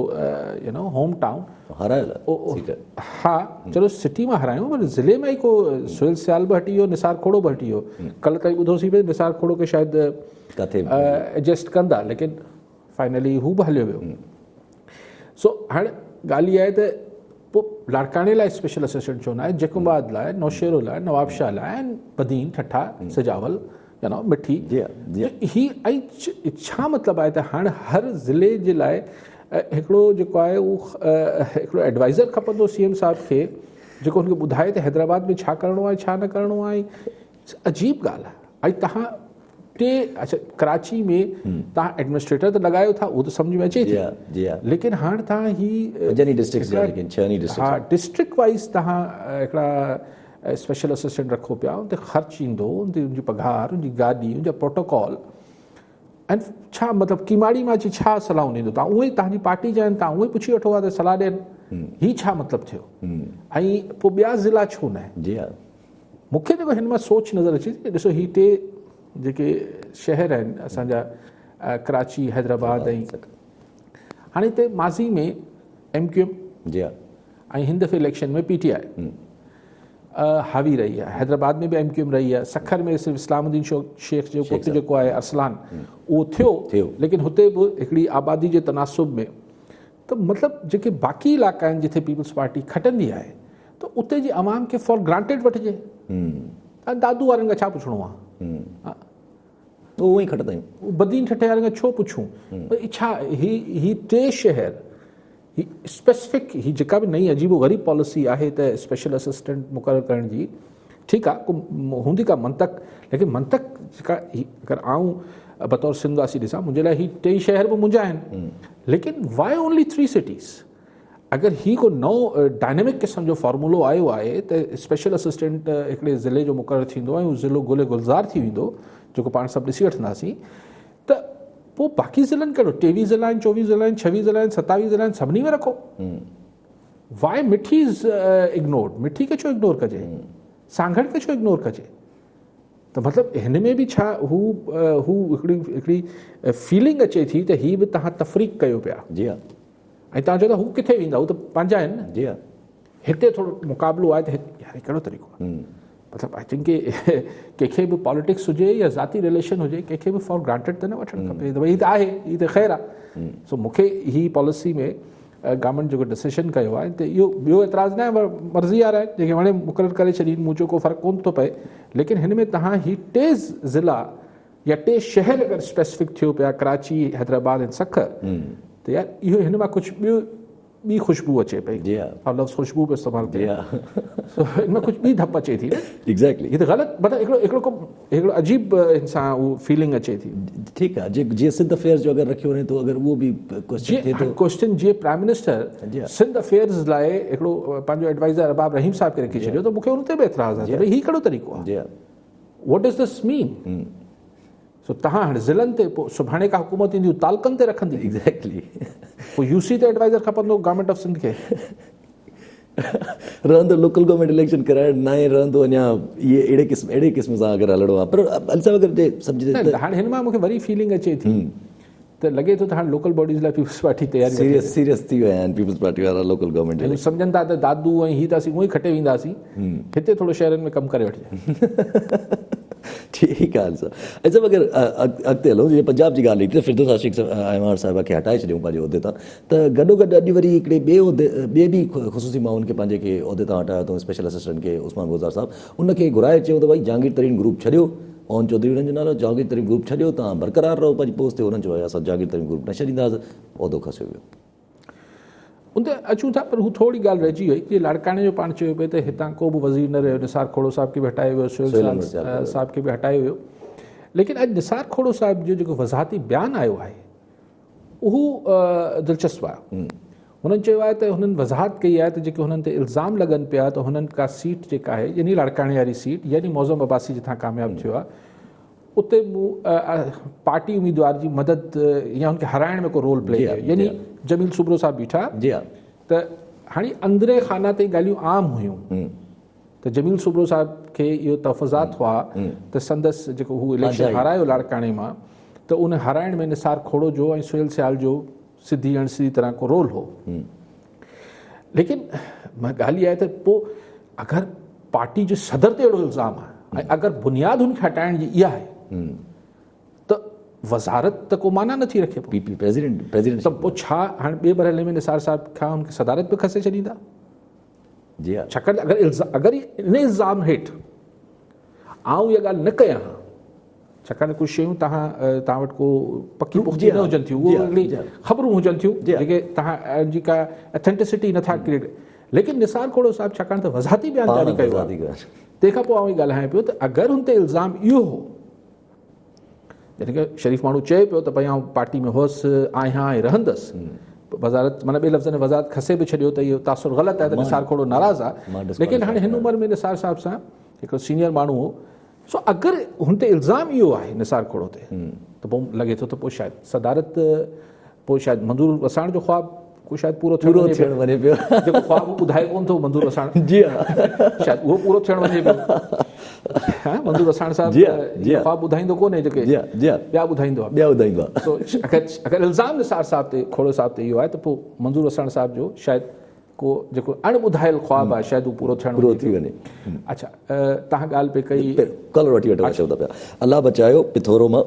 يو نو هوم ٽائون هارايل سيٽ ها چلو سٽي مان هارايو پر ضلعي مان ئي ڪو سهيل سيال به هٽي ويو نثار کوڙو به هٽي ويو ڪلهه تائين ٻڌوسين پئي نثار کوڙو کي شايد ڪٿي ايڊجسٽ ڪندا ليڪن فائنلي هو به هليو ويو سو هاڻي ڳالهه اها آهي ته پوء لاڙڪاڻي لاء اسپيشل اسسٽنٽ ڇو نه آهي جيڪب آباد لاء نوشهرو لاء نوابشاهه لاء ۽ بدين ٺٽا سجاول يا نو مٺي هي ۽ ڇا مطلب آهي ته هاڻي هر ضلعي جي لاء هڪڙو جيڪو آهي اهو هڪڙو ايڊوائزر کپندو سي ايم صاحب کي جيڪو هن کي ٻڌائي ته حيدرآباد ۾ ڇا ڪرڻو آهي ڇا نه ڪرڻو آهي عجيب ڳالهه آهي ۽ تهان ٽي اڇا ڪراچي ۾ تهان ايڊمنسٽريٽر ته لڳايو ٿا اهو ته سمجھ ۾ اچي ٿي جي ها ليڪن هاڻ تهان هي پنجن ئي ڊسٽرڪٽس جا ليڪن ڇهن ئي ڊسٽرڪٽس ها ڊسٽرڪٽ وائز تهان هڪڙا اسپيشل اسسٽنٽ رکو پيا ان تي خرچ ايندو ان تي ان جي پگهار ان جي گاڏي ان جا پروٽوڪول ۽ ڇا مطلب ڪيماڙي مان اچي ڇا صلاحون ڏيندو تهان اهي تهان جي پارٽي جا آهن تهان اهي پڇي وٺو ها ته صلاح ڏين هي ڇا مطلب ٿيو ۽ پوء ٻيا ضلع ڇو نه جي ها مون کي جيڪو هن مان سوچ نظر اچي ٿي ڏسو هي ٽي جيڪي شهر آهن اسان جا ڪراچي حيدرآباد ۽ هاڻي هتي ماضي ۾ ايم ڪيو ايم جي ها ۽ هن دفعي اليڪشن ۾ پي ٽي آء حاوي رهي آهي حيدرآباد ۾ به ايم ڪيو ايم رهي آهي سکر ۾ صرف اسلام الدين شيخ جو پٽ جيڪو آهي ارسلان اهو ٿيو ليڪن هتي به هڪڙي آبادي جي تناسب ۾ ته مطلب جيڪي باقي علائقا آهن جتي پيپلز پارٽي کٽندي آهي ته اتي جي عوام کي فار گرانٽيڊ وٺجي ۽ دادو وارن کان ڇا پڇڻو آهي اهو ئي کٽندا آهيون بدين ٺٽي وارن کان ڇو پڇون ڇا هي هي ٽي شهر هي اسپيسفڪ هي جيڪا به نئين عجيب و غريب پاليسي آهي ته اسپيشل اسسٽنٽ مقرر ڪرڻ جي ٺيڪ آ ڪو هوندي ڪا منطق ليڪن منطق جيڪا اگر آئون بطور سنڌ واسي ڏسان منهنجي لاء هي ٽئي شهر به منهنجا آهن ليڪن وائي اونلي ٿري سٽيز اگر هي ڪو نئون ڊائنامڪ قسم جو فارمولو آيو آهي ته اسپيشل اسسٽنٽ هڪڙي ضلعي جو مقرر ٿيندو ۽ اهو ضلعو گل گلزار ٿي ويندو جيڪو پاڻ سڀ ڏسي وٺنداسين ته پوء باقي ضلعن ڪهڙو 23 ضلع آهن 24 ضلع آهن 26 ضلع آهن 27 ضلع آهن سڀني ۾ رکو. Why Mithi is ignored? Mithi کي ڇو اگنور ڪجي؟ سانگهڙ کي ڇو اگنور ڪجي؟ ته مطلب هن ۾ به ڇا هو هو هڪڙي هڪڙي فيلنگ اچي ٿي ته هي به توهان تفريق ڪيو پيا. جي ها. ۽ توهان چئو ٿا هو ڪٿي ويندا، هو ته پنهنجا آهن نه. جي ها. هتي ٿورو مقابلو آهي ته يار هي ڪهڙو طريقو آهي. مطلب I think ڪنهن کي به پاليٽڪس هجي يا ذاتي رليشن هجي ڪنهن کي به فار گرانٽيڊ ته نه وٺڻ کپي ته ڀئي هي ته آهي هي ته خير آهي. سو مون کي هي پاليسي ۾ گورنمينٽ جيڪو ڊسيشن ڪيو آهي ته اهو ٻيو اعتراض نه آهي پر مرضي وارا آهن جيڪي وڻي مقرر ڪري ڇڏين مون چيو ڪو فرق ڪونه ٿو پئي ليڪن هن ۾ تهان هي ٽي ضلع يا ٽي شهر اگر اسپيسفڪ ٿيو پيا ڪراچي حيدرآباد ۽ سکر ته يار اهو هن مان ڪجهه ٻيو ٻي خوشبو اچي پئي. جي ها. آء لفظ خوشبو به استعمال جي ها. سو ان مان ڪجهه ٻي ڌپ اچي ٿي نه. ايگزيڪٽلي. هي ته غلط مطلب هڪڙو هڪڙو ڪو هڪڙو عجيب هن سان هو فيلنگ اچي ٿي. ٺيڪ آ جي جي سنڌ افيئرز جو اگر رکيو وڃي ٿو اگر اهو به ڪوئسچن ٿئي ٿو. ڪوئسچن جي پرائم منسٽر سنڌ افيئرز لاء هڪڙو پنهنجو ايڊوائزر ارباب رحيم صاحب کي رکي ڇڏيو ته مون کي ان تي به اعتراض آ ته ڀئي هي ڪهڙو طريقو آ. جي ها. واٽ ڊز this مين؟ سو تهان هاڻي ضلعن تي پوء سڀاڻي ڪا حڪومت ايندي هو تعلقن تي رکندي. ايگزيڪٽلي. پوء يو سي تي ايڊوائزر کپندو گورنمينٽ آف سنڌ کي. رهندو لوڪل گورنمينٽ اليڪشن ڪرائڻ ناهي رهندو اڃا اهي اهڙي قسم اهڙي قسم سان اگر هلڻو آهي پر علي صاحب اگر جي سمجهجي ته هاڻي هن مان مونکي وري فيلنگ اچي ٿي ته لڳي ٿو ته هاڻي لوڪل باڊيز لاء پيپلز پارٽي تياري سيريس سيريس ٿي ويا آهن پيپلز پارٽي وارا لوڪل گورنمينٽ جي سمجهن ٿا ته دادو ۽ هي ته اسين اونئي کٽي وينداسين هتي ٿورو شهرن ۾ ڪم ڪري وٺجي. ٺيڪ آهي صاحب ۽ صاحب اگر اڳتي هلون جيئن پنجاب جي ڳالهه ٿي ته فردوس عاشق اعواڻ صاحب کي هٽائي ڇڏيون پنهنجي عهدي تان ته گڏو گڏ اڄ وري هڪڙي ٻئي عهدي ٻئي به خصوصي معاون کي پنهنجي کي عهدي تان هٽايو اٿئون اسپيشل اسسٽنٽ کي عثمان بوزدار صاحب ان کي گهرائي چيو ته ڀائي جهانگير ترين گروپ ڇڏيو عون چوڌري انهن جو نالو جهانگير ترين گروپ ڇڏيو توهان برقرار رهو پنهنجي پوسٽ تي انهن چيو اسان جهانگير ترين گروپ نه ڇڏينداسين عهدو کسيو ويو. ان تي اچون ٿا پر هو ٿوري ڳالهه رهجي وئي جي لاڙڪاڻي جو پاڻ چيو پئي ته هتان ڪو به وزير نه رهيو نثار کوڙو صاحب کي به هٽايو ويو سهيل صاحب کي به هٽايو ويو ليڪن اڄ نثار کوڙو صاحب جو جيڪو وضاحتي بيان آيو آهي اهو دلچسپ آهي هنن چيو آهي ته هنن وضاحت ڪئي آهي ته جيڪي هنن تي الزام لڳن پيا ته هنن ڪا سيٽ جيڪا آهي يعني لاڙڪاڻي واري سيٽ يعني معظم عباسي جتان ڪامياب ٿيو آهي اتي مون پارٽي اميدوار جي مدد يا هن کي هارائڻ ۾ ڪو رول پلي ڪيو يعني جميل سومرو صاحب بيٺا جي ها ته هاڻي اندرين خانه تي ڳالهيون عام هيون ته جميل سومرو صاحب کي اهو تحفظات هئا ته سندس جيڪو هو اليڪشن هارايو لاڙڪاڻي مان ته ان هارائڻ ۾ نثار کوڙو جو ۽ سهيل سيال جو سڌي اڻ سڌي طرح ڪو رول هو ليڪن ڳالهه اها آهي ته پوء اگر پارٽي جي صدر تي اهڙو الزام آهي ۽ اگر بنياد هن کي هٽائڻ جي اها آهي ته وزارت ته ڪو معنيٰ نٿي رکي پي پي پريزيڊنٽ پريزيڊنٽ ته پوء ڇا هاڻي ٻئي مرحلي ۾ نثار صاحب کان هن کي صدارت به کسي ڇڏيندا؟ جي ها ڇاڪاڻ ته اگر اگر ان الزام هيٺ آئون اها ڳالهه نه ڪيان ها ڇاڪاڻ ته ڪجهه شيون توهان توهان وٽ ڪو پڪي پختي نه هجن ٿيون اهي هڪڙي خبرون هجن ٿيون جيڪي توهان جي ڪا اٿينٽسٽي نٿا ڪريٽ ليڪن نثار کوڙو صاحب ڇاڪاڻ ته وضاحتي بيان جاري ڪيو آهي تنهن کان پوء آئون ڳالهايان پيو ته اگر هن تي الزام اهو هو جڏهن ڪه شريف ماڻهو چئي پيو ته ڀئي آئون پارٽي ۾ هوس آهيان ۽ رهندس وزارت معنيٰ ٻئي لفظن ۾ وزارت کسي به ڇڏيو ته اهو تاثر غلط آهي ته نثار کوڙو ناراض آهي ليڪن هاڻي هن عمر ۾ نثار صاحب سان هڪڙو سينيئر ماڻهو هو سو اگر هن تي الزام اهو آهي نثار کوڙو تي ته پوء لڳي ٿو ته پوء شايد صدارت پوء شايد منظور وساڻ جو خواب ڪو شايد پورو ٿيڻ پورو ٿيڻ وڃي پيو جيڪو خواب هو ٻڌائي ڪون ٿو منظور وساڻ جي ها شايد اهو پورو ٿيڻ وڃي پيو ها منظور وساڻ صاحب جي ها جي ها خواب ٻڌائيندو ڪونهي جيڪي جي ها جي ها ٻيا ٻڌائيندو آهي ٻيا ٻڌائيندو آهي سو اگر اگر الزام نثار صاحب تي کوڙو صاحب تي اهو آهي ته پوء منظور وساڻ صاحب جو شايد ڪو جيڪو اڻ ٻڌايل خواب آهي شايد اهو پورو ٿيڻ پورو ٿي وڃي. اڇا تهان ڳالهه پئي ڪئي. ڪالر وٺي وٺو چئون ٿا پيا الله بچايو پٿورو مان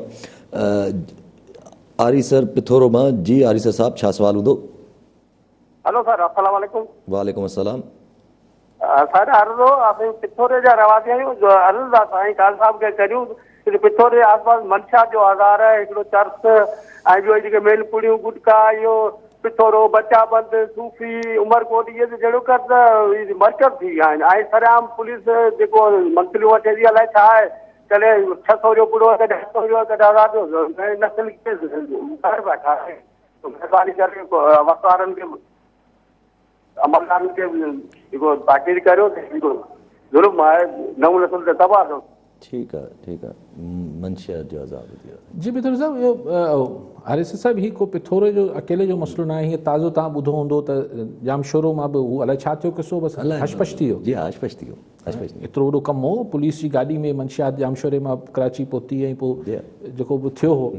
آريسر پٿورو مان جي آريسر صاحب ڇا سوال هوندو. هلو سر السلام عليڪم. وعليڪم السلام. سر عرض هو اسين پٿوري جا رهواسي آهيون عرض ٿا سائين قاضي صاحب کي ڪريون ته پٿوري جي آس پاس منشيات جو آزار آهي هڪڙو چرس ۽ ٻيو جيڪي ميل پڙيون گٽڪا اهو پٿورو بچا بند صوفي عمرڪوٽ اهي ته جهڙوڪر ته مرڪز ٿي ويا آهن ۽ سرعام پوليس جيڪو منٿليون وٺي ٿي الائي ڇا آهي ڪڏهن 600 جو پڙو آهي ڪڏهن 800 جو آهي ڪڏهن هزار جو نسل کي گهر ويٺا آهي مهرباني ڪري وس وارن کي عملدارن کي جيڪو تاڪيد ڪريو ته جيڪو ظلم آهي نئون نسل ته تباهه ٿيو. ٺيڪ آ ٺيڪ آ منشيات جو عذاب ٿي ويو. جي پٿوري صاحب اهو آريسر صاحب هي ڪو پٿوري جو اڪيلي جو مسئلو ناهي هي تازو توهان ٻڌو هوندو ته ڄامشورو مان به هو الائي ڇا ٿيو قصو بس هش پش ٿي ويو. جي ها هش پش ٿي ويو هش پش ٿي ويو. ايترو وڏو ڪم هو پوليس جي گاڏي ۾ منشيات ڄامشوري مان ڪراچي پهتي ۽ پوء جيڪو به ٿيو هو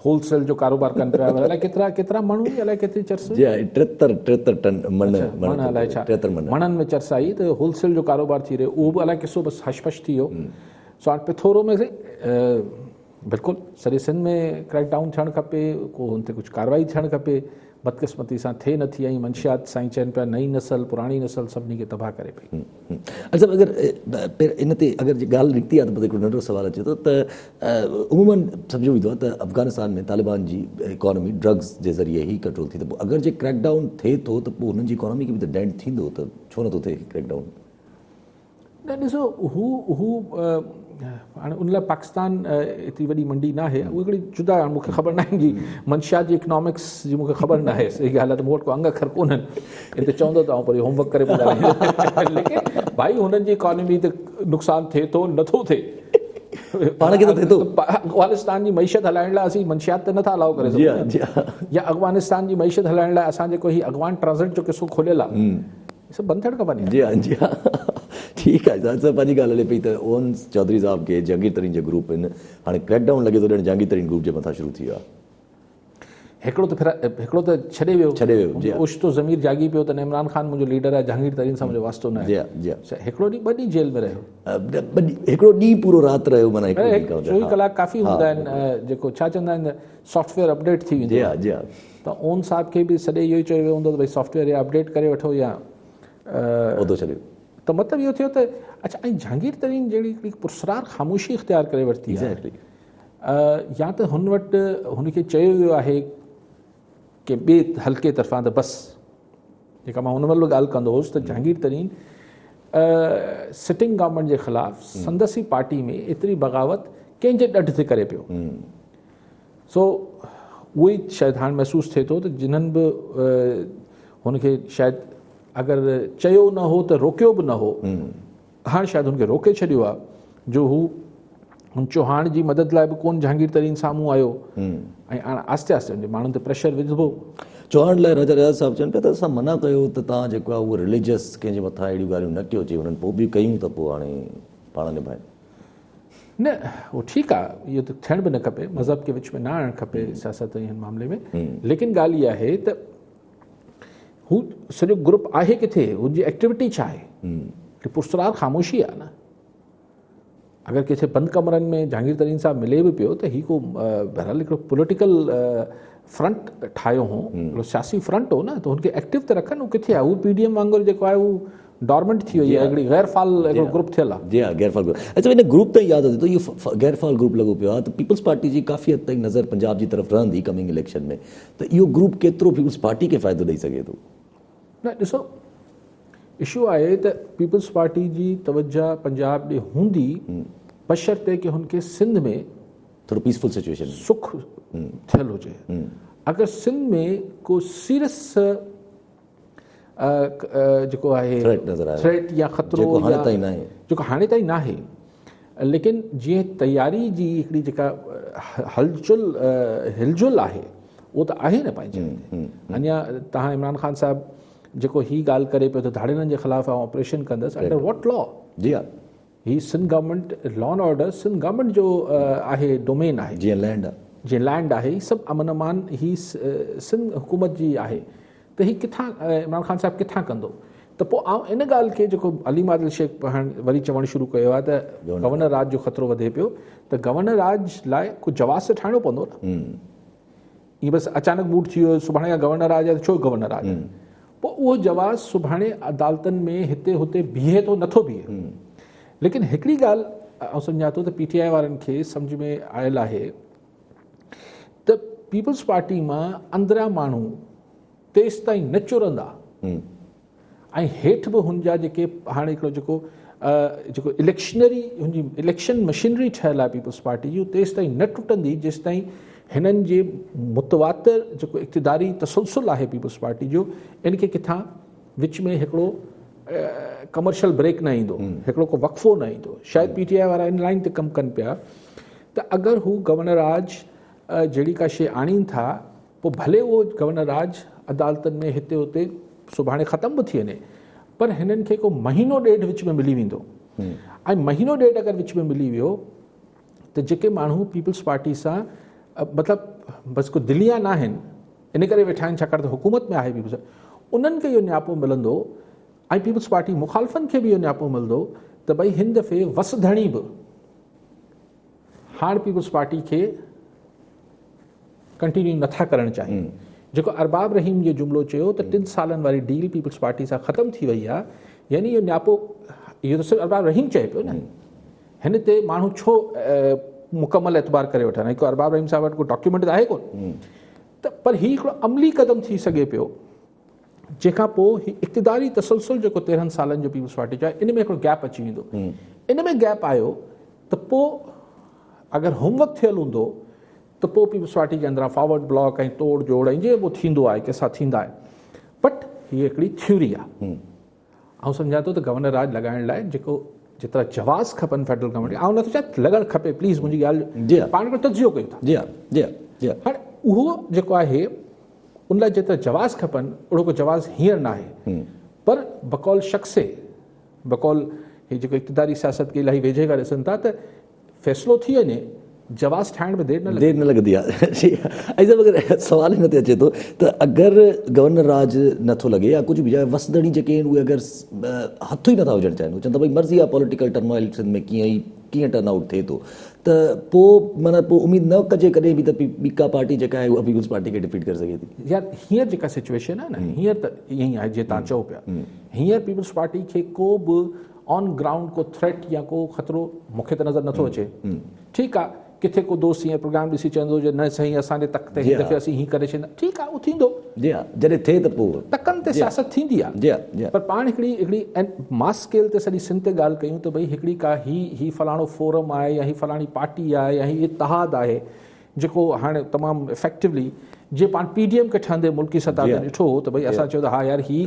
هول سيل جو ڪاروبار ڪن پيا الائي ڪيترا ڪيترا مڻ هئي الائي ڪيتري چرس جي ها 73 73 ٽن مڻ مڻ الائي ڇا 73 مڻ مڻن ۾ چرس آئي ته هول سيل جو ڪاروبار ٿي رهيو اهو به الائي قصو بس هش پش ٿي ويو سو هاڻ پٿورو ۾ بلڪل سڄي سنڌ ۾ ڪريڪ ڊائون ٿيڻ کپي ڪو هن تي ڪجهه ڪارروائي ٿيڻ کپي بدقسمتي سان ٿئي نٿي ۽ منشيات سائين چين پيا نئين نسل پراڻي نسل سڀني کي تباهه ڪري پئي. اچا اگر ان تي اگر جي ڳالهه نڪتي آهي ته پوء هڪڙو ننڍڙو سوال اچي ٿو ته عموماً سمجهيو ويندو آهي ته افغانستان ۾ طالبان جي اڪانومي ڊرگز جي ذريعي ئي ڪنٽرول ٿي ته پوء اگر جي ڪريڪ ڊائون ٿئي ٿو ته پوء هنن جي اڪانومي کي به ته ڊينٽ ٿيندو ته ڇو نٿو ٿئي ڪريڪ ڊائون؟ نه ڏسو هو هو هاڻي ان لاء پاڪستان ايتري وڏي منڊي ناهي اهو هڪڙي جدا هاڻي مونکي خبر ناهي جي منشيات جي اڪنامڪس جي مونکي خبر ناهي صحيح ڳالهه آهي ته مون وٽ ڪو انگ اکر ڪونهن ان تي چوندو ته آئون پر هوم ورڪ ڪري پوء ڳالهائيندس ليڪن ڀائي هنن جي اڪانومي تي نقصان ٿئي ٿو نٿو ٿئي پاڻ کي ته ٿئي ٿو افغانستان جي معيشت هلائڻ لاء اسين منشيات ته نٿا الاؤ ڪري سگهون يا افغانستان جي معيشت هلائڻ لاء اسان جيڪو هي افغان ٽرانزٽ جو قصو کوليل آهي سڀ بند ٿيڻ کپن يار. جي ها جي ها ٺيڪ آهي صاحب پنهنجي ڳالهه هلي پئي ته اونس چوڌري صاحب کي جهانگير ترين جي گروپ ان هاڻي ڪريڪ ڊائون لڳي ٿو ڄڻ جهانگير ترين گروپ جي مٿان شروع ٿي ويو آهي. هڪڙو ته ڦر هڪڙو ته ڇڏي ويو ڇڏي ويو جي ها اوچتو ضمير جاڳي پيو ته عمران خان منهنجو ليڊر آهي جهانگير ترين سان منهنجو واسطو نه آهي جي ها جي ها هڪڙو ڏينهن ٻه ڏينهن جيل ۾ رهيو ٻه ڏينهن هڪڙو ڏينهن پورو رات رهيو معنيٰ هڪڙو ڏينهن 24 ڪلاڪ ڪافي هوندا آهن جيڪو ڇا چوندا آهن سافٽ ويئر اپڊيٽ ٿي ويندو جي ها جي ها ته اون صاحب کي به سڏي اهو ئي چيو ويو هوندو ته ڀئي سافٽ ويئر يا اپڊيٽ ڪري وٺو يا عهدو ڇڏيو. ته مطلب اهو ٿيو ته اڇا ۽ جهانگير ترين جهڙي هڪڙي پرسرار خاموشي اختيار ڪري ورتي آهي يا ته هن وٽ هن کي چيو ويو آهي ڪي ٻئي حلقي طرفان ته بس جيڪا مان ان مهل به ڳالهه ڪندو هوس ته جهانگير ترين سٽنگ گورنمينٽ جي خلاف سندس ئي پارٽي ۾ ايتري بغاوت ڪنهن جي ڏڍ تي ڪري پيو. سو اهو ئي شايد هاڻ محسوس ٿئي ٿو ته جنھن به هن کي شايد اگر چيو نه هو ته روڪيو به نه هو هاڻ شايد هن کي روڪي ڇڏيو آهي جو هو هن چوهاڻ جي مدد لاء به ڪون جهانگير ترين سامهون آيو ۽ هاڻ آهستي آهستي هن جي ماڻهن تي پريشر وجهبو. چوهاڻ لاء راجا رياض صاحب چون پيا ته اسان منع ڪيو ته توهان جيڪو آهي اهو رليجس ڪنهن جي مٿان اهڙيون ڳالهيون نه ڪيو چي هنن پوء به ڪيون ته پوء هاڻي پاڻ نڀائين. نه اهو ٺيڪ آ اهو ته ٿيڻ به نه کپي مذهب کي وچ ۾ نه آڻڻ کپي سياست ۽ هن معاملي ۾ ليڪن ڳالهه اها آهي ته هو سڄو گروپ آهي ڪٿي هن جي ايڪٽيوٽي ڇا آهي پرسرار خاموشي آهي نه اگر ڪٿي بند ڪمرن ۾ جهانگير ترين صاحب ملي به پيو ته هي ڪو بهرحال هڪڙو پوليٽيڪل فرنٽ ٺاهيو هو هڪڙو سياسي فرنٽ هو نه ته هن کي ايڪٽو ته رکن هو ڪٿي آهي هو پي ڊي ايم وانگر جيڪو آهي هو ڊارمنٽ ٿي وئي آهي هڪڙي غير فعال هڪڙو گروپ ٿيل آهي. جي ها غير فعال گروپ اچا ان گروپ تان ياد اچي ٿو اهو غير فعال گروپ لڳو پيو آهي ته پيپلز پارٽي جي ڪافي حد تائين نظر پنجاب جي طرف رهندي ڪمنگ اليڪشن ۾ ته اهو گروپ ڪيترو پيپلز پارٽي کي فائدو ڏئي سگهي ٿو؟ نه ڏسو اشو آهي ته پيپلز پارٽي جي توجه پنجاب ڏي هوندي بشرطيڪ هن کي سنڌ ۾ ٿورو پيسفل سچويشن سک ٿيل هجي اگر سنڌ ۾ ڪو سيريس جيڪو آهي ٿريٽ نظر آيو ٿريٽ يا خطرو جيڪو هاڻي تائين ناهي جيڪو هاڻي تائين ناهي ليڪن جيئن تياري جي هڪڙي جيڪا هلچل هلجل آهي اهو ته آهي نه پنهنجي اڃا تهان عمران خان صاحب جيڪو هي ڳالهه ڪري پيو ته ڌاڙيلن جي خلاف آئون آپريشن ڪندس انڊر what لا جي ها هي Sindh government law and order Sindh government جو آهي ڊومين آهي جيئن لينڊ جيئن لينڊ آهي هي سڀ امن امان هي سنڌ حڪومت جي آهي ته هي ڪٿان عمران خان صاحب ڪٿان ڪندو ته پوء آئون ان ڳالهه کي جيڪو علي عادل شيخ هاڻ وري چوڻ شروع ڪيو آهي ته گورنر راج جو خطرو وڌي پيو ته گورنر راج لاء ڪو جواز ته ٺاهڻو پوندو نه ائين بس اچانڪ موڊ ٿي ويو سڀاڻي کان گورنر راج آهي ته ڇو گورنر راج آهي پوء اهو جواز سڀاڻي عدالتن ۾ هتي هتي بيهي ٿو نٿو بيهي ليڪن هڪڙي ڳالهه آئون سمجهان ٿو ته پي ٽي آء وارن کي سمجهه ۾ آيل آهي ته پيپلز پارٽي مان اندريان ماڻهو تيستائين نه چرندا ۽ هيٺ به هن جا جيڪي هاڻي هڪڙو جيڪو جيڪو اليڪشنري هن جي اليڪشن مشينري ٺهيل آهي پيپلز پارٽي جي تيستائين نه ٽٽندي جيستائين هنن جي متواتر جيڪو اقتداري تسلسل آهي پيپلز پارٽي جو ان کي ڪٿان وچ ۾ هڪڙو ڪمرشل بريڪ نه ايندو هڪڙو ڪو وقفو نه ايندو شايد پي ٽي آء وارا ان لائن تي ڪم ڪن پيا ته اگر هو گورنر راج جهڙي ڪا شيء آڻين ٿا پوء ڀلي اهو گورنر راج عدالتن ۾ هتي هتي سڀاڻي ختم به ٿي وڃي پر هنن کي ڪو مهينو ڏيڍ وچ ۾ ملي ويندو ۽ مهينو ڏيڍ اگر وچ ۾ ملي ويو ته جيڪي ماڻهو پيپلز پارٽي سان مطلب بس ڪو دليا نه آهن ان ڪري ويٺا آهن ڇاڪاڻ ته حڪومت ۾ آهي پيپلز انهن کي اهو نياپو ملندو ۽ پيپلز پارٽي مخالفن کي به اهو نياپو ملندو ته ڀئي هن دفعي وس ڌڻي به هاڻ پيپلز پارٽي کي ڪنٽينيو نٿا ڪرڻ چاهين جيڪو ارباب رحيم جو جملو چيو ته ٽن سالن واري ڊيل پيپلز پارٽي سان ختم ٿي وئي آهي يعني اهو نياپو اهو ته صرف ارباب رحيم چئي پيو نه هن تي ماڻهو ڇو مڪمل اعتبار ڪري وٺن هڪ ارباب رحيم صاحب وٽ ڪو ڊاڪيومينٽ ته آهي ڪون ته پر هي هڪڙو عملي قدم ٿي سگهي پيو جنهن کان پوء هي اقتداري تسلسل جيڪو 13 سالن جو پيپلز پارٽي جو آهي ان ۾ هڪڙو گيپ اچي ويندو ان ۾ گيپ آيو ته پوء اگر هوم ورڪ ٿيل هوندو ته پوء پيپلز پارٽي جي اندران فارورڊ بلاڪ ۽ توڙ جوڙ ۽ جيڪو ٿيندو آهي قصا ٿيندا آهن بٽ هي هڪڙي ٿيوري آهي آئون سمجهان ٿو ته گورنر راڄ لڳائڻ لاء جيڪو جيترا جواز کپن فيڊرل گورنمينٽ کي آئون نٿو چاهيان لڳڻ کپي پليز منهنجي ڳالهه جي پاڻ هڪڙو تجزيو ڪيون ٿا جي ها جي ها جي ها هاڻي اهو جيڪو آهي ان لاء جيترا جواز کپن اهڙو ڪو جواز هينئر نه آهي پر بقول شخصي بقول هي جيڪو اقتداري سياست کي الاهي ويجهي کان ڏسن ٿا ته فيصلو ٿي وڃي جواز ٺاهڻ ۾ دير نه لڳندي. دير نه لڳندي آهي جي ۽ صاحب اگر سوال هن تي اچي ٿو ته اگر گورنر راڄ نه ٿو لڳي يا ڪجهه به يا وسندڙي جيڪي آهن اهي اگر هٿ ئي نه ٿا وجهڻ چاهين چون ٿا ڀئي مرضي آهي پوليٽيڪل ٽرموائل سنڌ ۾ ڪيئن ئي ڪيئن ٽرن آئوٽ ٿئي ٿو ته پوء معنيٰ پوء اميد نه ڪجي ڪڏهن به ته ٻي ڪا پارٽي جيڪا آهي اها پيپلز پارٽي کي ڊفيٽ ڪري سگهي ٿي. يار هينئر جيڪا سچويشن آهي نه هينئر ته ائين ئي آهي جيئن توهان چئو پيا هينئر پيپلز پارٽي کي ڪو به آن گرائونڊ ڪو ٿريٽ يا ڪو خطرو مون کي ته نظر نٿو اچي. ٺيڪ آ ڪٿي ڪو دوست ائين پروگرام ڏسي چوندو هجي نه سائين اسان جي تڪ تي هن دفعي اسين هين ڪري ڇڏيندا ٺيڪ آ اهو ٿيندو. جي ها جڏهن ٿئي ته پوء. تڪن تي سياست ٿيندي آ. جي ها جي ها. پر پاڻ هڪڙي هڪڙي ماس اسڪيل تي سڄي سنڌ تي ڳالهه ڪيون ته ڀئي هڪڙي ڪا هي هي فلاڻو فورم آهي يا هي فلاڻي پارٽي آهي يا هي اتحاد آهي جيڪو هاڻي تمام افيڪٽولي جيئن پاڻ پي ڊي ايم کي ٺهندي ملڪي سطح تي ڏٺو هو ته ڀئي اسان چيو ته ها يار هي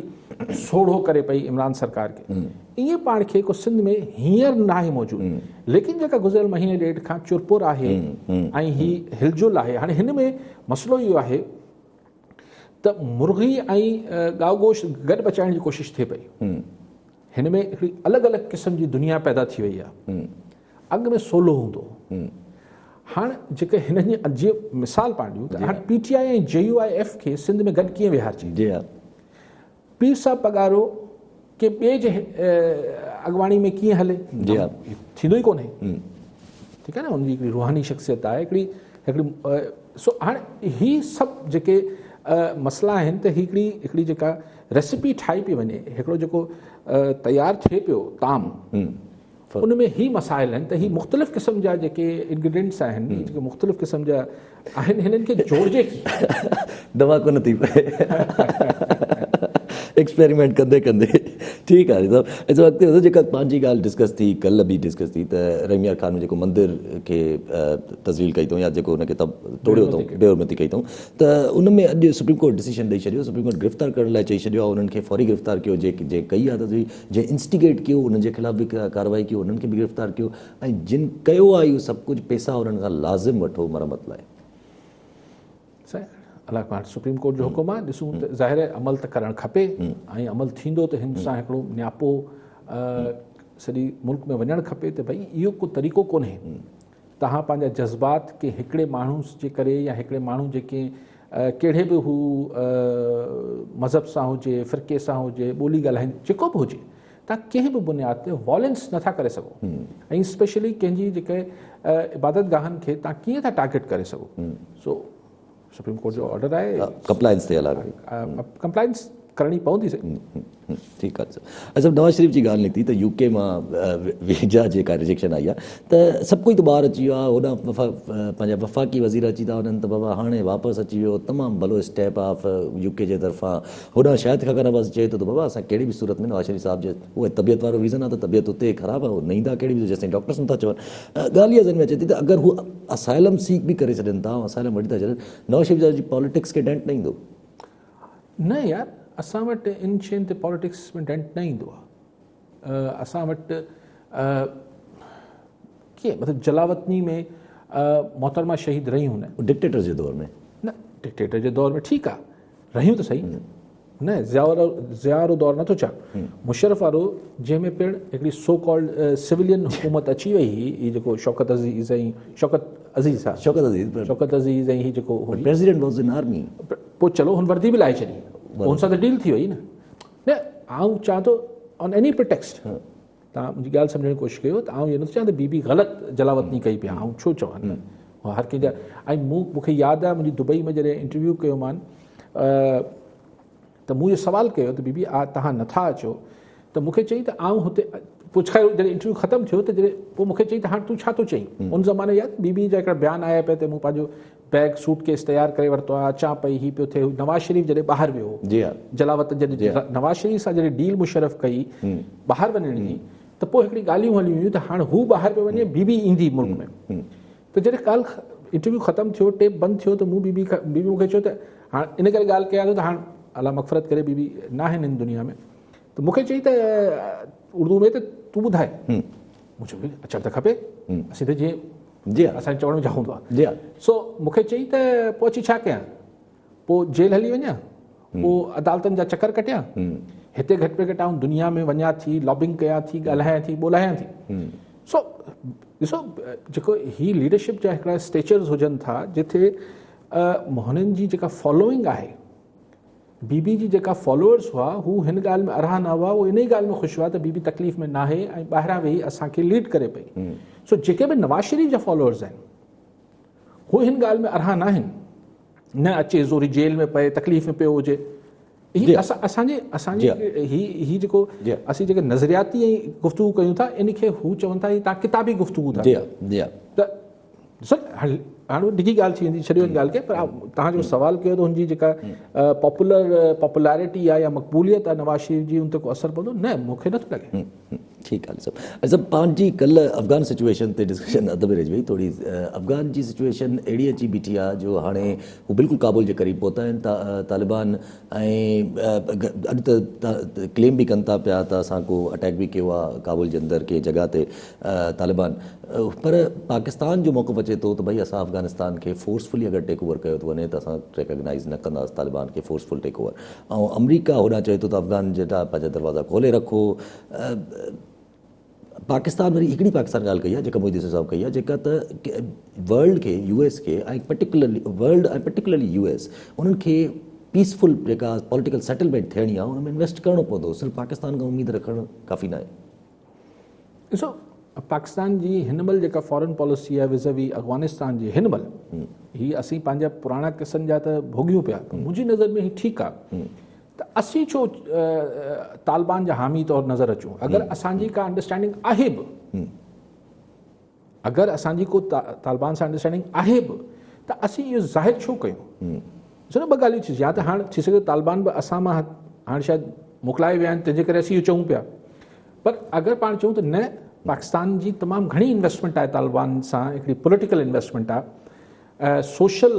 سوڙهو ڪري پئي عمران سرڪار کي ائين پاڻ کي ڪو سنڌ ۾ هينئر ناهي موجود ليڪن جيڪا گذريل مهيني ڏيڍ کان چرپر آهي ۽ هي هلجل آهي هاڻي هن ۾ مسئلو اهو آهي ته مرغي ۽ ڳائو گوشت گڏ بچائڻ جي ڪوشش ٿئي پئي هن ۾ هڪڙي الڳ الڳ قسم جي دنيا پيدا ٿي وئي آهي اڳ ۾ سولو هوندو هو هاڻ جيڪي هنن جي جيئن مثال پاڻ ڏيون ته هاڻ P T I ۽ J U I F کي سنڌ ۾ گڏ ڪيئن ويهارجي جي ها پير صاحب پڳارو ڪنهن ٻئي جي اڳواڻي ۾ ڪيئن هلي جي ها ٿيندو ئي ڪونهي ٺيڪ آهي نه ان جي هڪڙي روحاني شخصيت آهي هڪڙي هڪڙي سو هاڻ هي سڀ جيڪي مسئلا آهن ته هڪڙي هڪڙي جيڪا ريسيپي ٺاهي پئي وڃي هڪڙو جيڪو تيار ٿئي پيو طعام ان ۾ هي مسائل آهن ته هي مختلف قسم جا جيڪي انگريڊينٽس آهن جيڪي مختلف قسم جا آهن هنن کي جوڙجي ڪيئن؟ دوا ڪونه ٿي پئي ايڪسپيريمينٽ ڪندي ڪندي ٺيڪ آهي صاحب اس وقت تي جيڪا پنهنجي ڳالهه ڊسڪس ٿي ڪلهه به ڊسڪس ٿي ته رحيم يار خان ۾ جيڪو مندر کي تذليل ڪئي اٿئون يا جيڪو ان کي ٽوڙيو اٿئون بي حرمتي ڪئي اٿئون ته ان ۾ اڄ سپريم ڪورٽ ڊسيشن ڏئي ڇڏيو سپريم ڪورٽ گرفتار ڪرڻ لاء چئي ڇڏيو آهي انهن کي فوري گرفتار ڪيو جنهن ڪئي آهي تذليل جنهن انسٽيگيٽ ڪيو انهن جي خلاف به ڪارروائي ڪيو انهن کي به گرفتار ڪيو ۽ جن ڪيو آهي اهو سڀ ڪجهه پيسا انهن کان لازم وٺو مرمت لاء. سائين الله پاڻ سپريم ڪورٽ جو حڪم آهي ڏسون ته ظاهر آهي عمل ته ڪرڻ کپي ۽ عمل ٿيندو ته هن سان هڪڙو نياپو سڄي ملڪ ۾ وڃڻ کپي ته ڀئي اهو ڪو طريقو ڪونهي توهان پنهنجا جذبات ڪنهن هڪڙي ماڻهو جي ڪري يا هڪڙي ماڻهو جي ڪنهن ڪهڙي به هو مذهب سان هجي، فرقي سان هجي، ٻولي ڳالهائين جيڪو به هجي توهان ڪنهن به بنياد تي وائلنس نٿا ڪري سگهو ۽ اسپيشلي ڪنهن جي جيڪي عبادت گاهن کي توهان ڪيئن ٿا ٽارگيٽ ڪري سگهو سو سپريم ڪورٽ جو آرڊر آهي ڪمپلائنس تي هلان ڪمپلائنس ڪرڻي پوندي سائين. ٺيڪ آهي اچھا نواز شريف جي ڳالهه نڪتي ته يو ڪي مان ويزا جيڪا ريجيڪشن آئي آهي ته سڀ ڪوئي ته ٻاهر اچي ويو آهي هوڏانهن پنهنجا وفاقي وزير اچي ٿا وڃن ته بابا هاڻي واپس اچي ويو تمام ڀلو اسٽيپ آف يو ڪي جي طرفان هوڏانهن شاهد خاقان عباسي چئي ٿو ته بابا اسان ڪهڙي به صورت ۾ نواز شريف صاحب جي اهي طبيعت وارو ريزن آهي ته طبيعت اتي خراب آهي نه ايندا ڪهڙي به جيستائين ڊاڪٽرس نٿا چون ڳالهه اها ذهن ۾ اچي ٿي ته اگر هو اسائلم سيڪ به ڪري ڇڏين ٿا ۽ اسائلم وٺي ٿا ڇڏن نواز شريف صاحب جي پاليٽڪس کي ڊينٽ نه ايندو نه يار اسان وٽ ان شين تي پاليٽڪس ۾ ڊينٽ نه ايندو آهي. اسان وٽ ڪيئن مطلب جلاوطني ۾ محترمه شهيد رهيون نه. ڊڪٽيٽر جي دور ۾. نه ڊڪٽيٽر جي دور ۾ ٺيڪ آ رهيون ته صحيح نه ضياء وارو ضياء وارو دور نٿو چوان مشرف وارو جنهن ۾ پڻ هڪڙي سو ڪالڊ سولين حڪومت اچي وئي هئي هي جيڪو شوڪت عزيز ۽ شوڪت عزيز ها شوڪت عزيز شوڪت عزيز ۽ هي جيڪو پريزيڊنٽ واز ان آرمي پوء چلو هن وردي به لاهي ڇڏي هن سان ته ڊيل ٿي وئي نه نه آئون چوان ٿو آن ايني پريٽيڪسٽ توهان منهنجي ڳالهه سمجهڻ جي ڪوشش ڪيو ته آئون اهو نٿو چوان ته بي بي غلط جلاوطني ڪئي پئي آئون ڇو چوان نه هر ڪنهن جا ۽ مون مونکي ياد آهي منهنجي دبئي ۾ جڏهن انٽرويو ڪيو مان ته مون اهو سوال ڪيو ته بي بي آ توهان نٿا اچو ته مونکي چئي ته آئون هتي پوء خير جڏهن انٽرويو ختم ٿيو ته جڏهن پوء مونکي چئي ته هاڻ تون ڇا ٿو چئين ان زماني ياد بي بي جا هڪڙا بيان آيا پئي ته مون پنهنجو بيگ سوٽ ڪيس تيار ڪري ورتو آهي اچان پئي هي پيو ٿئي نواز شريف جڏهن ٻاهر ويو هو جي ها جلاوطن جڏهن نواز شريف سان جڏهن ڊيل مشرف ڪئي ٻاهر وڃڻ جي ته پوء هڪڙي ڳالهيون هليون هيون ته هاڻ هو ٻاهر پيو وڃي بي بي ايندي ملڪ ۾ ته جڏهن ڳالهه انٽرويو ختم ٿيو ٽيپ بند ٿيو ته مون بي بي بي بي مون کي چيو ته هاڻ ان ڪري ڳالهه ڪيان ٿو ته هاڻ الله مغفرت ڪري بي بي ناهن هن دنيا ۾ ته مون کي چئي ته اردو ۾ ته تون ٻڌائي مون چيو اچڻ ته کپي اسين ته جيئن جي ها اسان جي چوڻ ۾ ڇا هوندو آهي جي ها سو مون کي چئي ته پوء اچي ڇا ڪيان پوء جيل هلي وڃان پوء عدالتن جا چڪر ڪٽيان هتي گهٽ ۾ گهٽ آئون دنيا ۾ وڃان ٿي لابنگ ڪيان ٿي ڳالهايان ٿي ٻولايان ٿي سو ڏسو جيڪو هي ليڊرشپ جا هڪڙا اسٽيچرز هجن ٿا جتي هنن جي جيڪا فالوئنگ آهي بي بي جي جيڪا فالوئرز هئا هو هن ڳالهه ۾ ارها نه هئا هو انهي ڳالهه ۾ خوش هئا ته بي بي تڪليف ۾ ناهي ۽ ٻاهران ويهي اسان کي ليڊ ڪري پئي سو جيڪي به نواز شريف جا فالوئرز آهن هو هن ڳالهه ۾ ارها ناهن نه اچي زوري جيل ۾ پئي تڪليف ۾ پيو هجي هي اسان جي اسان جي هي هي جيڪو اسين جيڪي نظرياتي ۽ گفتگو ڪيون ٿا ان کي هو چون ٿا هي تان ڪتابي گفتگو ٿا جي جي ته سر هاڻ ڊگهي ڳالهه ٿي ويندي ڇڏيو ان ڳالهه کي پر توهان جيڪو سوال ڪيو ته هن جي جيڪا پاپولر پاپولارٽي آهي يا مقبوليت آهي نواز شريف جي ان تي ڪو اثر پوندو نه مون کي نٿو لڳي. ٺيڪ آهي صاحب صاحب پنهنجي ڪلهه افغان سچويشن تي ڊسڪشن اڌ ۾ رهجي وئي ٿوري افغان جي سچويشن اهڙي اچي بيٺي آهي جو هاڻي هو بلڪل ڪابل جي قريب پهتا آهن طالبان ۽ اڄ ته ڪليم به ڪن ٿا پيا ته اسان ڪو اٽيڪ به ڪيو آهي ڪابل جي اندر ڪنهن جڳهه تي طالبان پر پاڪستان جو موقف اچي ٿو ته ڀئي اسان افغانستان کي فورسفلي اگر ٽيڪ اوور ڪيو ٿو وڃي ته اسان ريڪگنائيز نه ڪنداسين طالبان کي فورسفل ٽيڪ اوور ۽ آمريڪا هوڏانهن چئي ٿو ته افغان جي لاء پنهنجا دروازا کولي رکو پاڪستان وري هڪڙي پاڪستان ڳالهه ڪئي آهي جيڪا مودي صاحب ڪئي آهي جيڪا ته ورلڊ کي يو ايس کي ۽ particularly world ۽ particularly U S انهن کي پيسفل جيڪا پوليٽيڪل سيٽلمينٽ ٿيڻي آهي ان ۾ انويسٽ ڪرڻو پوندو صرف پاڪستان کان اميد رکڻ ڪافي ناهي. ڏسو پاڪستان جي هن مهل جيڪا فارن پاليسي آهي وز وي افغانستان جي هن مهل هي اسين پنهنجا پراڻا قصن جا ته ڀوڳيون پيا منهنجي نظر ۾ هي ٺيڪ آهي ته اسين ڇو طالبان جا حامي طور نظر اچون اگر اسان جي ڪا انڊرسٽينڊنگ آهي به اگر اسان جي ڪو طالبان سان انڊرسٽينڊنگ آهي به ته اسين اهو ظاهر ڇو ڪيون؟ ڏسو نه ٻه ڳالهيون ٿي يا ته هاڻ ٿي سگهي ٿو طالبان به اسان مان هاڻ شايد موڪلائي ويا آهن تنهن جي ڪري اسين اهو چئون پيا پر اگر پاڻ چئون ته نه پاڪستان جي تمام گهڻي انويسٽمينٽ آهي طالبان سان هڪڙي پوليٽيڪل انويسٽمينٽ آهي سوشل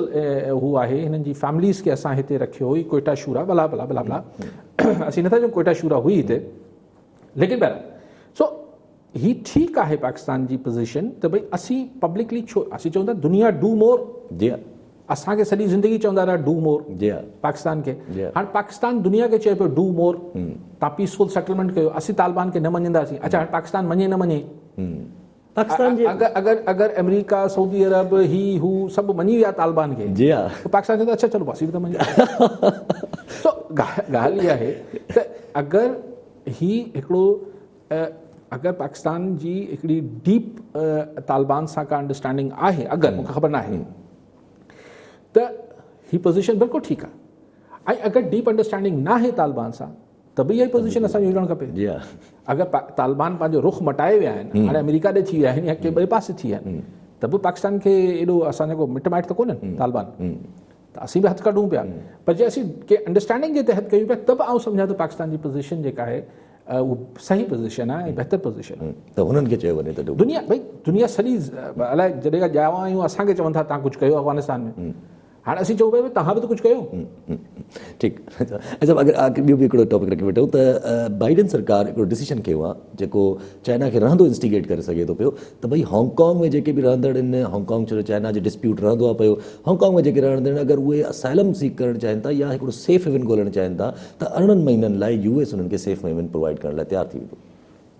هو آهي هنن جي فيمليز کي اسان هتي رکيو هو ڪوئٽا شورا بلا بلا بلا بلا اسين نٿا چئون ڪوئٽا شورا هئي هتي ليڪن بهرحال سو هي ٺيڪ آهي پاڪستان جي پوزيشن ته ڀئي اسين پبلڪلي ڇو اسين چئون ٿا دنيا do more جي ها اسان کي سڄي زندگي چوندا رهيا do more جي ها پاڪستان کي هاڻ پاڪستان دنيا کي چئي پيو do more تان پيسفل سيٽلمينٽ ڪيو اسين طالبان کي نه مڃينداسين اچا هاڻ پاڪستان مڃي نه مڃي پاڪستان جي اگر اگر اگر آمريڪا سعودي عرب هي هو سڀ مڃي ويا طالبان کي جي ها پاڪستان چوندو اچا چلو اسين به ته مڃي سو ڳالهه اها آهي ته اگر هي هڪڙو اگر پاڪستان جي هڪڙي ڊيپ طالبان سان ڪا انڊرسٽينڊنگ آهي اگر مونکي خبر ناهي ته هي پوزيشن بلڪل ٺيڪ آهي ۽ اگر ڊيپ انڊرسٽينڊنگ ناهي طالبان سان ته به اها پوزيشن اسان جي هجڻ کپي جي ها اگر طالبان پنهنجو رخ مٽائي ويا آهن هاڻي آمريڪا ڏي ٿي ويا آهن يا ڪنهن ٻئي پاسي ٿي ويا آهن ته به پاڪستان کي ايڏو اسان جو ڪو مٽ مائٽ ته ڪونهن طالبان ته اسين به هٿ ڪڍون پيا پر جي اسين ڪنهن انڊرسٽينڊنگ جي تحت ڪيون پيا ته به آئون سمجهان ٿو پاڪستان جي پوزيشن جيڪا آهي اهو صحيح پوزيشن آهي ۽ بهتر پوزيشن آهي ته هنن کي چيو وڃي ته دنيا ڀئي دنيا سڄي الائي جڏهن کان ڄاوا آهيون اسان کي چون ٿا تان ڪجهه ڪيو افغانستان ۾ هاڻي اسين چئون پيا تهان به ته ڪجهه ڪيو. ٺيڪ ۽ صاحب اگر ٻيو به هڪڙو ٽاپڪ رکي وٺون ته بائيڊن سرڪار هڪڙو ڊسيشن کنيو آهي جيڪو چائنا کي رهندو انسٽيگيٽ ڪري سگهي ٿو پيو ته ڀئي هانگ ڪانگ ۾ جيڪي به رهندڙ آهن هانگ ڪانگ ڇو جو چائنا جو ڊسپيوٽ رهندو آهي پيو هانگ ڪانگ ۾ جيڪي رهندڙ آهن اگر اهي اسائلم سيڪ ڪرڻ چاهين ٿا يا هڪڙو سيف هيون ڳولڻ چاهين ٿا ته 18 مهينن لاء يو ايس انهن کي سيف هيون پرووائيڊ ڪرڻ لاء تيار ٿي ويندو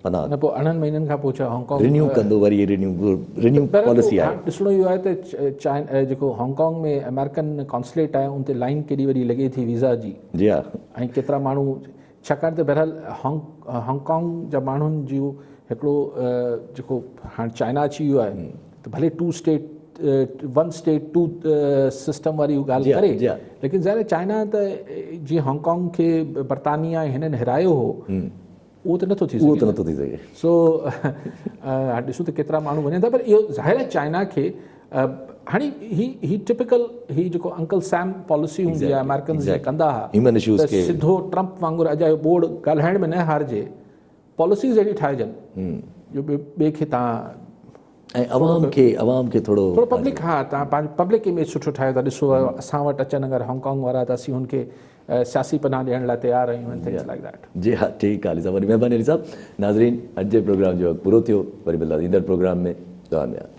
پناهه نه پوء 18 مهينن کان پوء ڇا هانگ ڪانگ رينيو ڪندو وري رينيو رينيو پاليسي آهي ڏسڻو اهو آهي ته چائنا جيڪو هانگ ڪانگ ۾ آمريڪن ڪونسليٽ آهي ان تي لائين ڪيڏي وڏي لڳي ٿي ويزا جي جي ها ۽ ڪيترا ماڻهو ڇاڪاڻ ته بهرحال هانگ ڪانگ جا ماڻهن جو هڪڙو جيڪو هاڻ چائنا اچي ويو آهي ته ڀلي two state one state two system واري ڳالهه ڪري ليڪن ظاهر آهي چائنا ته جيئن هانگ ڪانگ کي برطانيا ۽ هنن هرايو هو اهو ته نٿو ٿي سگهي اهو ته نٿو ٿي سگهي سو هاڻي ڏسون ته ڪيترا ماڻهو وڃن ٿا پر اهو ظاهر آهي چائنا کي هاڻي هي هي ٽپيڪل هي جيڪو انڪل سيم پاليسي هوندي آهي آمريڪنز جي ڪندا ها هيومن اشوز کي سڌو ٽرمپ وانگر اجايو ٻوڙ ڳالهائڻ ۾ نه هارجي پاليسيز اهڙي ٺاهجن جو ٻئي کي تان ۽ عوام کي عوام کي ٿورو ٿورو پبلڪ ها تان پنهنجو پبلڪ اميج سٺو ٺاهيو ٿا ڏسو اسان وٽ اچن اگر هانگ ڪانگ وارا ته اسين هن کي سياسي پناهه ڏيڻ لاء تيار آهيون ۽ ٿنگس لائڪ that. جي ها ٺيڪ آ علي صاحب وڏي مهرباني علي صاحب ناظرين اڄ جي پروگرام جو وقت پورو ٿيو وري ملنداسين ايندڙ پروگرام ۾ دعا ۾ ياد.